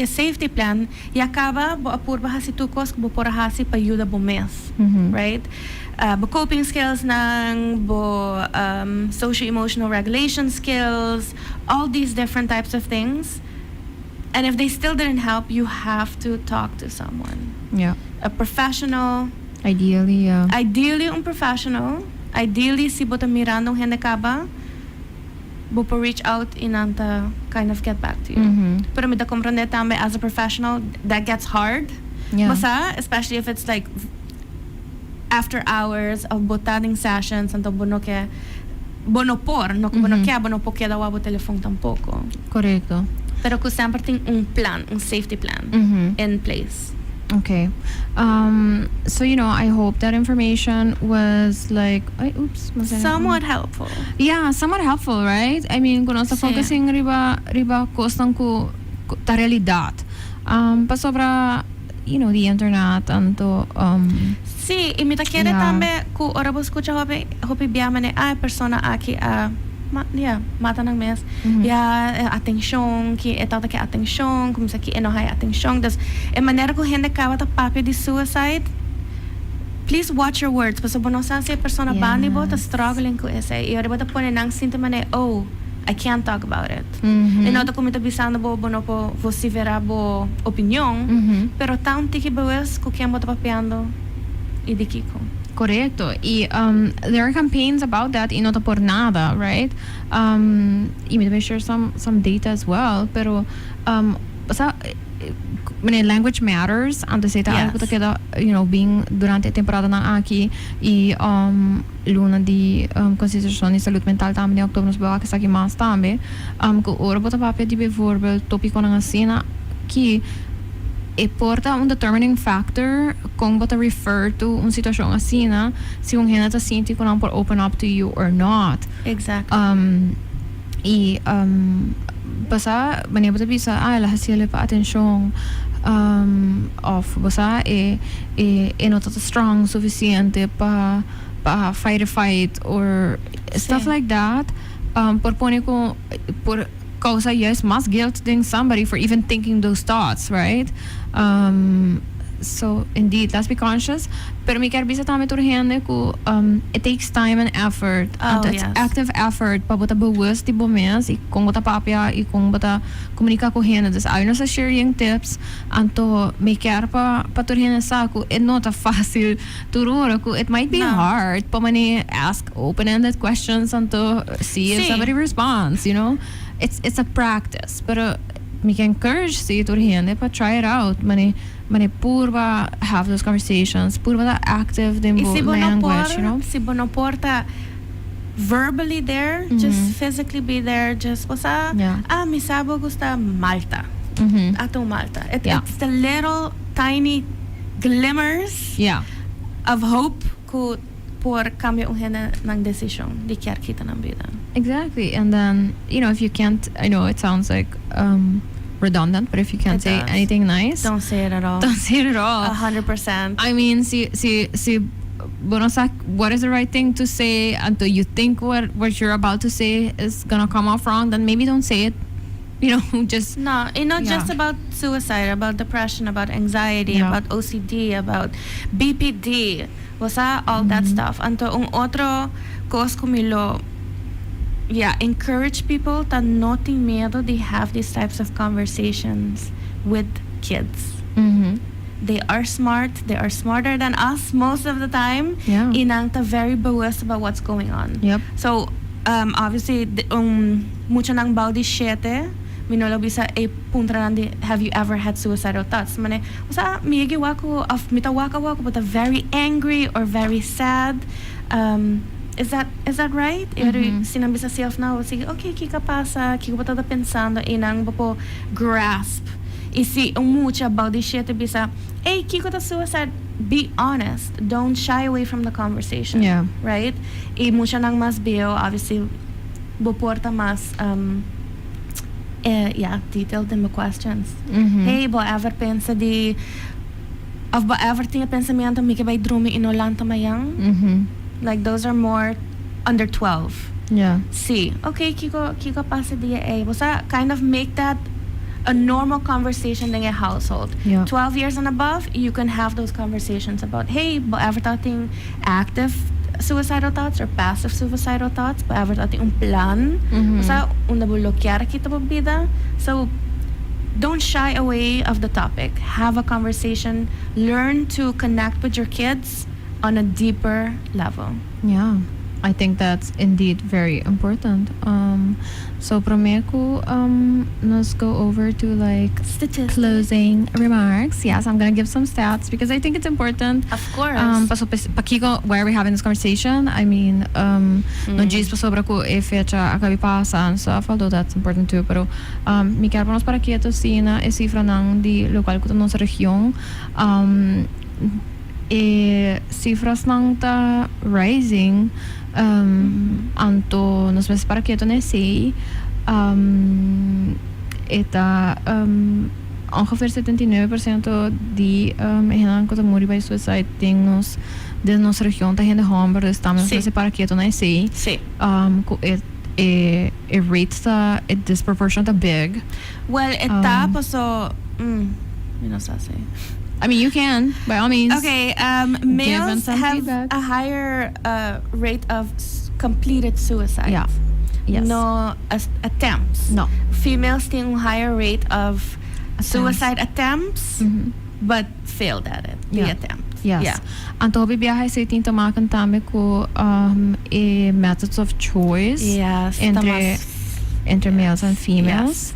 safety plan ya caba bo a purba hasi tur cos cu bo por hasi pa yuda bo mes. Right? Bo coping skills nan, bo social emotional regulation skills, all these different types of things. And if they still didn't help, you have to talk to someone. A professional. Ideally, yeah. Ideally un professional. Ideally, si bo ta mirando un hende caba, bo por reach out y nan ta kind of get back to you. Pero mi ta comprende tambe as a professional, that gets hard. Basta, especially if it's like after hours of bo ta den sessions, anto bo no ke, bo no por, no bo no ke, bo no por keda wak bo telefon tampoco. Corecto. Pero cu semper tin un plan, un safety plan in place. Okay. So, I hope that information was like, ay, oops. Somewhat helpful. Yeah, somewhat helpful, right? I mean, cu nos ta focusing riba cosnan cu ta realidad. Pasobra, the internet anto Si, y mi ta kere tambe cu ora bo scucha hopi hopi bia mane, "Ah, persona aki a ma, yeah, mata nan mes." Ya, atencion, cu e tata ke atencion, como cu e no haya atencion. Dus, e manera cu hende caba ta papia di suicide, please watch your words, pasobra bo no sa si e persona banda bo ta struggling cu esey. Y ora bo ta pone nan sinti mane, "Oh, I can't talk about it." E no ta cu mi ta bisando bo bo no por vocifera bo opinion, pero ta un tiki bewust cu ken bo ta papiando y di kico. Corecto. Y there are campaigns about that y no ta por nada, right? Y mi ta share some data as well, pero o sea, meneer, language matters. Anto esey ta algo cu keda being durante e temporada nan aki y luna di concientisacion di salud mental tambe na october, nos bay esaki mas tambe. Cu ora bo ta papia di bijvoorbeeld topiconan asina cu E por ta un determining factor con bo ta refer to un situacion asina, si un hende ta sinti cu nan por open up to you or not. Y basa wanneer bo ta bisa, ah, el a haciele pa atencion, of bo sa e e no ta strong suficiente pa fight a fight or stuff like that, por pone cu por causa juist mas guilt den somebody for even thinking those thoughts, right? So indeed, let's be conscious. Pero mi kier bisa tambe tur hende cu it takes time and effort. Anto it's active effort pa bo ta bewust di bo mes y con bo ta papia y con bo ta comunica cu hende. Dus awe nos ta sharing tips. Anto mi kier pa tur hende sa cu e no ta facil tur ora, cu it might be hard pa mane ask open-ended questions anto see if somebody responds. It's a practice, pero mi ke encourage si tur hende pa try it out, mane mane purba have those conversations, purba ta active den Y bo si bo no language, por, you know. si bo no por ta verbally there, just physically be there, just, o ah, mi sa bo gusta malta. Ato malta. It's the little tiny glimmers of hope cu por cambia un hende nan decision di kier kita nan bida. Exactly. And then, if you can't, I know it sounds like redundant, but if you can't It say does. Anything nice, Don't say it at all. Don't say it at all. 100%. I mean, si bo no sa what is the right thing to say until you think what you're about to say is gonna come off wrong, then maybe don't say it. Just No, and not just about suicide, about depression, about anxiety, about OCD, about BPD, o sea, all that stuff. Anto un otro cos cu mi lo, yeah, encourage people ta no tin miedo to have these types of conversations with kids. They are smart. They are smarter than us most of the time. Y nan ta very bewust about what's going on. So, obviously, muchanan bou di 7, mi no lo bisa e puntra nan di, "Have you ever had suicidal thoughts?" Mane, o sea, mi yegi wak of mi ta wak wak, but very angry or very sad. Is that right? Si nan bisa si of no, si okay, kico a pasa, kico bo ta pensando, y nan bo grasp. Y si un mucha bou di 7 bisa, "Hey, kico ta suicide?" Be honest. Don't shy away from the conversation. Right? Y muchanan mas bieu, obviously, bo por ta mas yeah, detailed in the questions. Hey, bo ever pensa di of bo ever tin pensamento mi ke bay drumi y no lanta mañan? Like, those are more under 12. Si. Okay, kico a pasa dia ey. Bo kind of make that a normal conversation in a household. 12 years and above, you can have those conversations about, hey, bo ever tin active suicidal thoughts or passive suicidal thoughts? Bo ever tin un plan? O sea, unda bo lo kier kita bo bida? So, don't shy away of the topic. Have a conversation. Learn to connect with your kids on a deeper level. Yeah, I think that's indeed very important. So prome cu let's go over to like Statistics. Closing remarks. Yes, I'm gonna give some stats because I think it's important. Of course. Paso pakico, why are we having this conversation? I mean, no djis pasobra cu e fecha a caba di pasa and stuff, although that's important too, pero mi kier pa nos para keto si na e cifranan di loke cu nos region. E cifranan ta rising, anto nos mester para keto na esey. E ta ongeveer 79% di hendenan cu ta muri by suicide den nos region ta hende homber, dus tambe nos mester para keto na esey. Cu e rates ta e disproportion ta big. Well, e ta paso. Mi no sa si. I mean, you can, by all means. Okay, Give them males some have feedback. A higher rate of completed suicide. No attempts. No. Females tin a higher rate of Attempts. Suicide attempts, but failed at it. The attempt. Anto hopi biaha esey tin te maken tambe cu e methods of choice entre Ta mas entre males and females.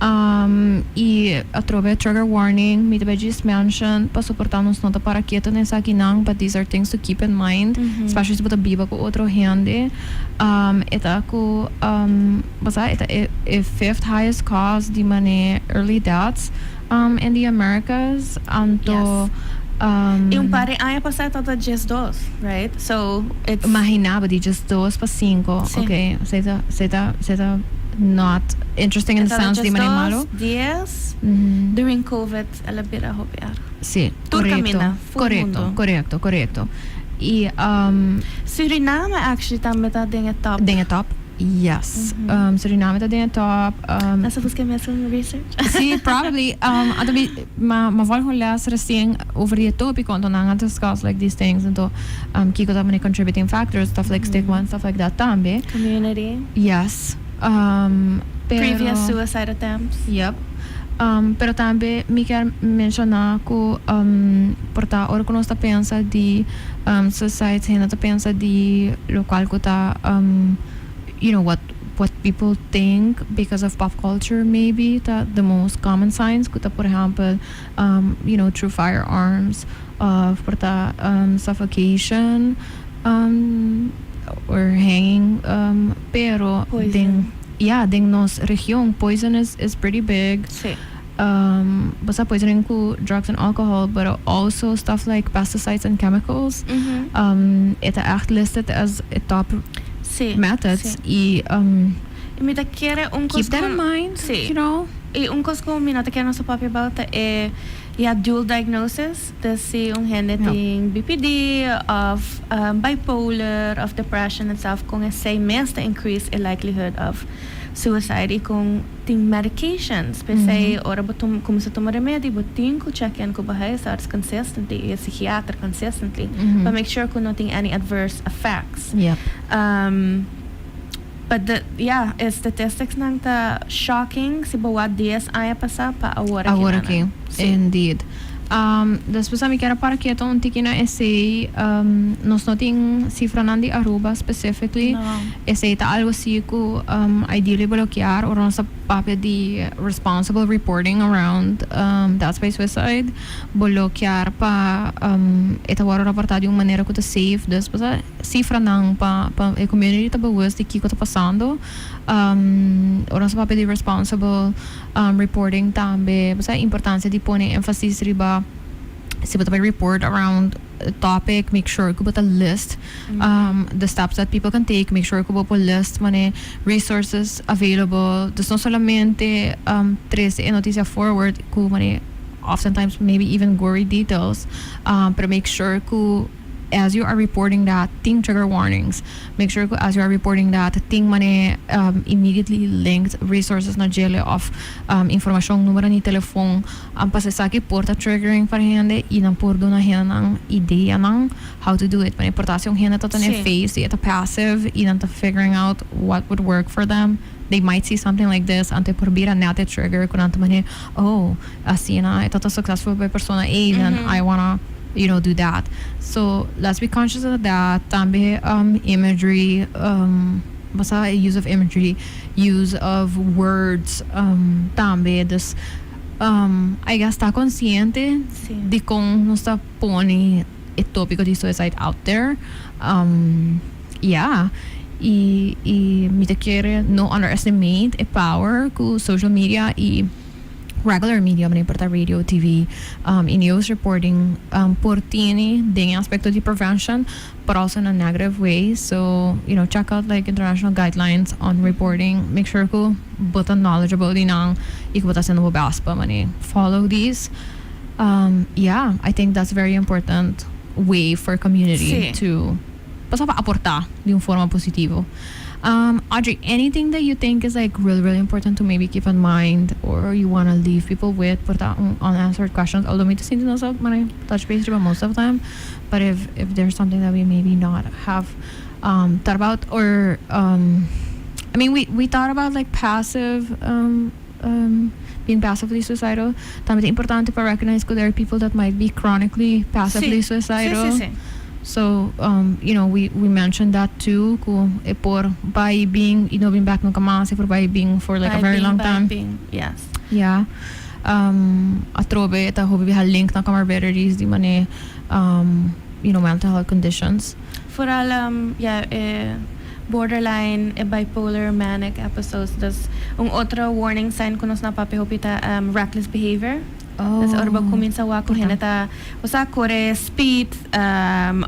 Y atrobe, trigger warning, mi ta bay just mention pa por ta nos no ta para keto na esakinan, but these are things to keep in mind, especially si bo ta biba cu otro hende. E ta cu basta e ta e fifth highest cause di mane early deaths in the Americas. Anto Y un par di aña pasa tabata just 2, right? So it's Imagina bo, di just 2 pa 5. Si. Okay, esey ta not interesting in the sense di mane malo. 10 during COVID el a bira hopi erg. Si, Tur corecto. Caminda, full mundo. Corecto. Y Suriname actually tambe ta den top. Den top. Yes. Suriname ta den top. That's supposed to some research. Si, probably. Anto mi a volg un les recien over die topic, anto nan a discuss like these things, anto kiko ta many contributing factors, stuff like stigma and stuff like that tambe. Community. Yes. Pero, Previous suicide attempts. Yep. Pero tambe mi kier menciona cu por ta ora cu nos ta pensa di suicide, hende ta pensa di locual cu ta what people think because of pop culture, maybe ta the most common signs, cu ta, por ehempel, through firearms of por ta suffocation or hanging, pero Poison. Den nos region poison is pretty big. Si. Basta poisoning cu drugs and alcohol, but also stuff like pesticides and chemicals. E ta echt listed as a top Si. methods Si. y Y mi ta kere un keep that in mind. Si. You know. Y un cos cu mi no ta kier nos papia about e, yeah, dual diagnosis. Dus si un hende tin BPD of bipolar of depression itself, con esey mes ta increase the likelihood of suicide, y con tin medications. P'esey ora bo cuminsa tuma remedi, bo tin cu check in cu bo huisarts consistently, y psychiater consistently, pa make sure cu no tin any adverse effects. But the, yeah, e statistics nan ta shocking si bo wak 10 aña pasa pa awor aki. Awor Nana. Aki. Si. Indeed. Despues mi kier para keto un tiki na esey. Nos no tin cifra di Aruba specifically. No. Esey ta algo si cu ideally bo lo kier ora nos papia di responsible reporting around deaths by suicide. Bo lo kier pa e ta wordo raporta di un manera cu ta safe. Dus basta cifranan pa e community ta bewust di kico ta pasando. Ora nos papia di responsible reporting tambe, basta importancia di pone emphasis riba si bo ta report around a topic, make sure cu bo ta list the steps that people can take, make sure cu bo list mane resources available. Dus no solamente trece e noticia forward cu mane oftentimes maybe even gory details, but make sure cu as you are reporting that, tin trigger warnings. Make sure as you are reporting that, tin mane immediately linked resources na dje of informacion, number di telefon, pa esaki por ta triggering pa hende y nan por duna hende nan idea nan how to do it. Mane por ta si un hende ta den phase di ta passive y nan ta figuring out what would work for them, they might see something like this, anto por bira net a trigger cu nan ta mane, "Oh, asina e ta successful pa persona A, then I wanna do that." So let's be conscious of that. Tambe imagery, basta use of imagery, use of words, tambe. Dus I guess ta consciente di con nos ta pone e topico di suicide out there. Yeah. Y mi ta kere no underestimate e power cu social media y regular media, no importa, radio, TV, y news reporting por tin den aspecto di prevention, but also in a negative way. So, check out like international guidelines on reporting. Make sure cu bo ta knowledgeable di nan y cu bo ta haciendo bo best pa mane follow these. Yeah, I think that's a very important way for community to pa aporta di un forma positivo. Audrey, anything that you think is like really, really important to maybe keep in mind or you want to leave people with por ta unanswered questions? Although mi ta sinti nos a touch base riba most of them, but if there's something that we maybe not have thought about or I mean, we thought about like passive being passively suicidal. Tambe ta importante pa recognize that there are people that might be chronically passively suicidal. Si. So, we mentioned that too, cu e por bay bin y no bin back nunca mas, e por bay bin for like a Bay very bin, long bay time. Bin, yes. Yeah. Atrobe, ta hopi biaha link na comorbidities di mane, mental health conditions. Vooral ja, borderline, bipolar, manic episodes. Dus un otro warning sign cu nos no a papia hopi ta reckless behavior. Oh. Dus ora bo cuminsa wak cu hende ta, bo core speed,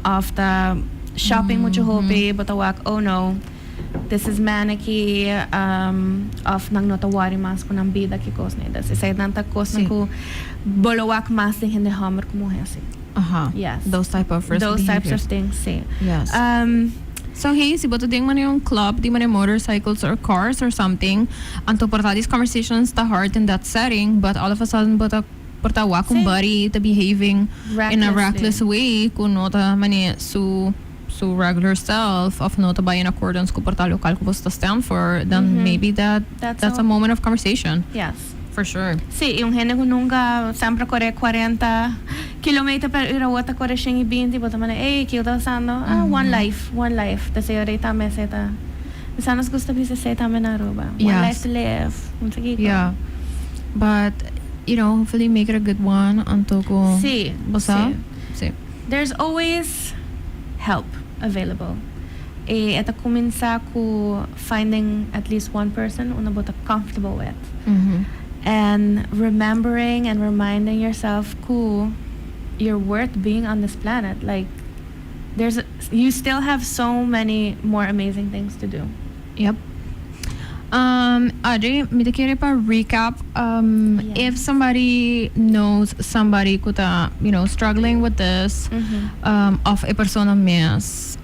of ta shopping mucho hopi, bo ta wak, "Oh no, this is manic," of nan no ta worry mas cu nan bida ki cos ne. Dus esey nan ta cos cu bo lo wak mas den hende homber cu muhe asina. Yes. Those type of risk Those types behaviors. Of things, si. Yes. So hey, si bo ta den mane un club di mane motorcycles or cars or something, anto por ta these conversations ta hard in that setting, but all of a sudden bo ta por ta wak un buddy ta behaving in a recklessly. Reckless way cu no ta mane su regular self of no ta bay in accordance cu por ta loke cu bo ta stand for, then maybe that That's that's a moment of conversation. Yes. For sure. Si, y un hende cu nunca semper core 40 kilometer per ora, otro core 120, bo ta mane, "Hey, kico ta pasando?" "Ah, one life, one life." Dus ey tambe esey ta. Esey nos gusta bisa esey tambe na Aruba. One life to live. Un seguido. Yeah. But, hopefully make it a good one. Anto cu bo sa? Si. Si. There's always help available. E ta cuminsa cu finding at least one person unda bo ta comfortable with. And remembering and reminding yourself cu you're worth being on this planet. Like, you still have so many more amazing things to do. Yep. Audrey, mi ta kier pa recap. If somebody knows somebody cu ta, struggling with this, of e persona mes,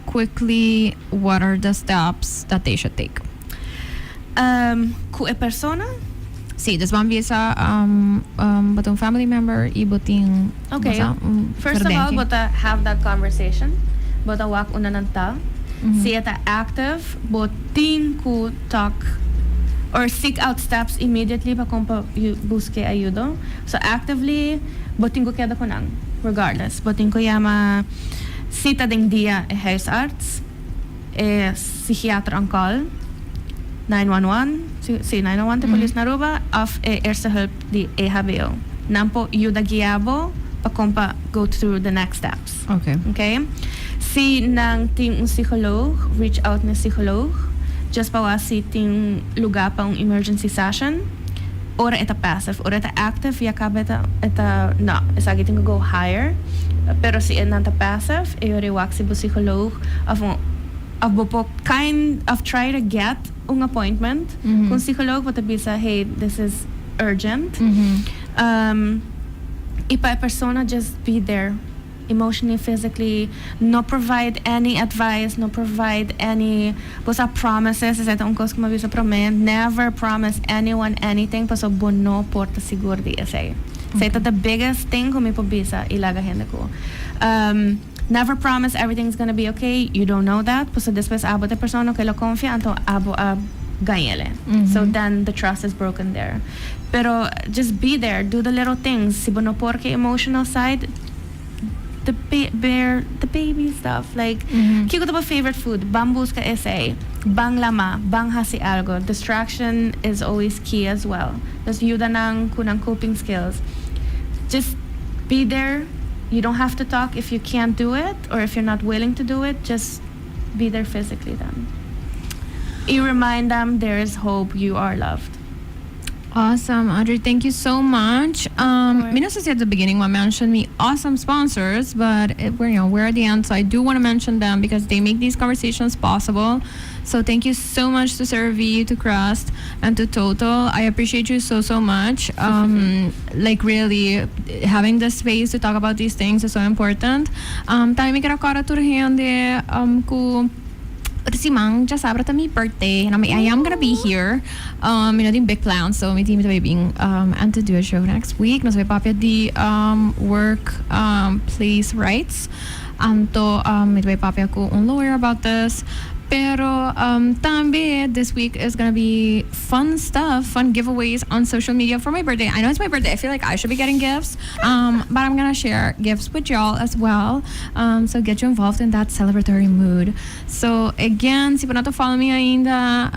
quickly, what are the steps that they should take? Cu e persona? Si, dus ban bisa bo ta un family member y bo tin Okay. First of all, verdenking. Bo ta have that conversation. Bo ta wak unda nan ta. Si e ta active, bo tin cu talk or seek out steps immediately pa con pa busca ayudo. So actively, bo tin cu keda cu nan, regardless. Bo tin cu yama si ta den dia e huisarts, e psychiater on call, 911, si, 911 di polis na Aruba, of e eerste hulp di EHBO. Nan por yuda guia bo pa con pa go through the next steps. Okay? Si nan tin un psycholoog, reach out na psycholoog. Just pa si tin luga pa un emergency session. Ora e ta passive, ora e ta active, ya caba e ta no, esaki tin cu go higher. Pero si e nan ta passive, e ora wak si bo psycholoog of bo por kind of try to get un appointment cu psycholoog, bo ta bisa, "Hey, this is urgent." Y pa e persona, just be there emotionally, physically, no provide any advice, no provide any bosa promises, esey ta un cos cu mi a bisa prome, never promise anyone anything, paso bo no por ta sigur di esey. Esey ta the biggest thing cu mi por bisa y laga hende cu. Never promise everything's gonna be okay, you don't know that, paso despues abo ta e persona cu lo confia, anto abo a gañ'e. So then the trust is broken there. Pero just be there, do the little things. Si bo no por cu e emotional side, the bear the baby stuff like, "Kico ta bo favorite food? Ban busca esey, ban lama, ban hasi algo." Distraction is always key as well. Dus yuda nan cu nan coping skills. Just be there. You don't have to talk if you can't do it or if you're not willing to do it. Just be there physically then. You remind them there is hope, you are loved. Awesome, Audrey. Thank you so much. Course. Mi no sa si at the beginning I mentioned mi awesome sponsors, but we're at the end, so I do want to mention them because they make these conversations possible. So thank you so much to CeraVe, to Crest, and to Total. I appreciate you so so much. Like really, having the space to talk about these things is so important. Tambe mi kier corda tur hende cu siman diasabra ta mi birthday and I am gonna be here. The big plans, so mi team ta bin and to do a show next week. Nos ta bay papia di work place rights. Anto mi ta bay papia cu un lawyer about this. Pero tambe this week is gonna be fun stuff, fun giveaways on social media for my birthday. I know it's my birthday. I feel like I should be getting gifts, but I'm gonna share gifts with y'all as well. So get you involved in that celebratory mood. So again, si bo no follow me ainda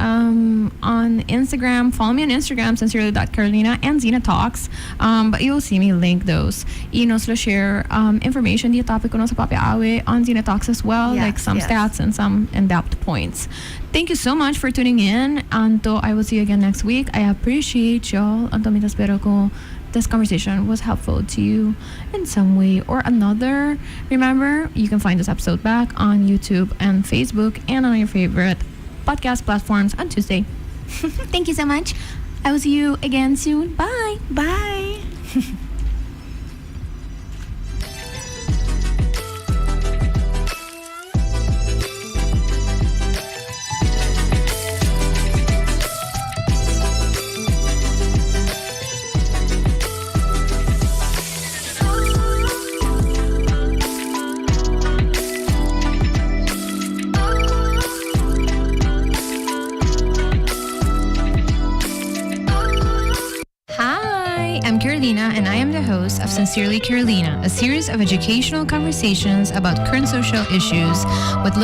on Instagram, follow me on Instagram, sincerely.carolina and Zena Talks. But you'll see me link those. Y nos lo share information di topic nos a papia awe on Zena Talks as well, like some stats and some in-depth points. Thank you so much for tuning in. Anto, I will see you again next week. I appreciate y'all. Anto, mi ta spera cu this conversation was helpful to you in some way or another. Remember, you can find this episode back on YouTube and Facebook and on your favorite podcast platforms on Tuesday. Thank you so much. I will see you again soon. Bye. Bye. Hi, I'm Carolina, and I am the host of Sincerely Carolina, a series of educational conversations about current social issues with local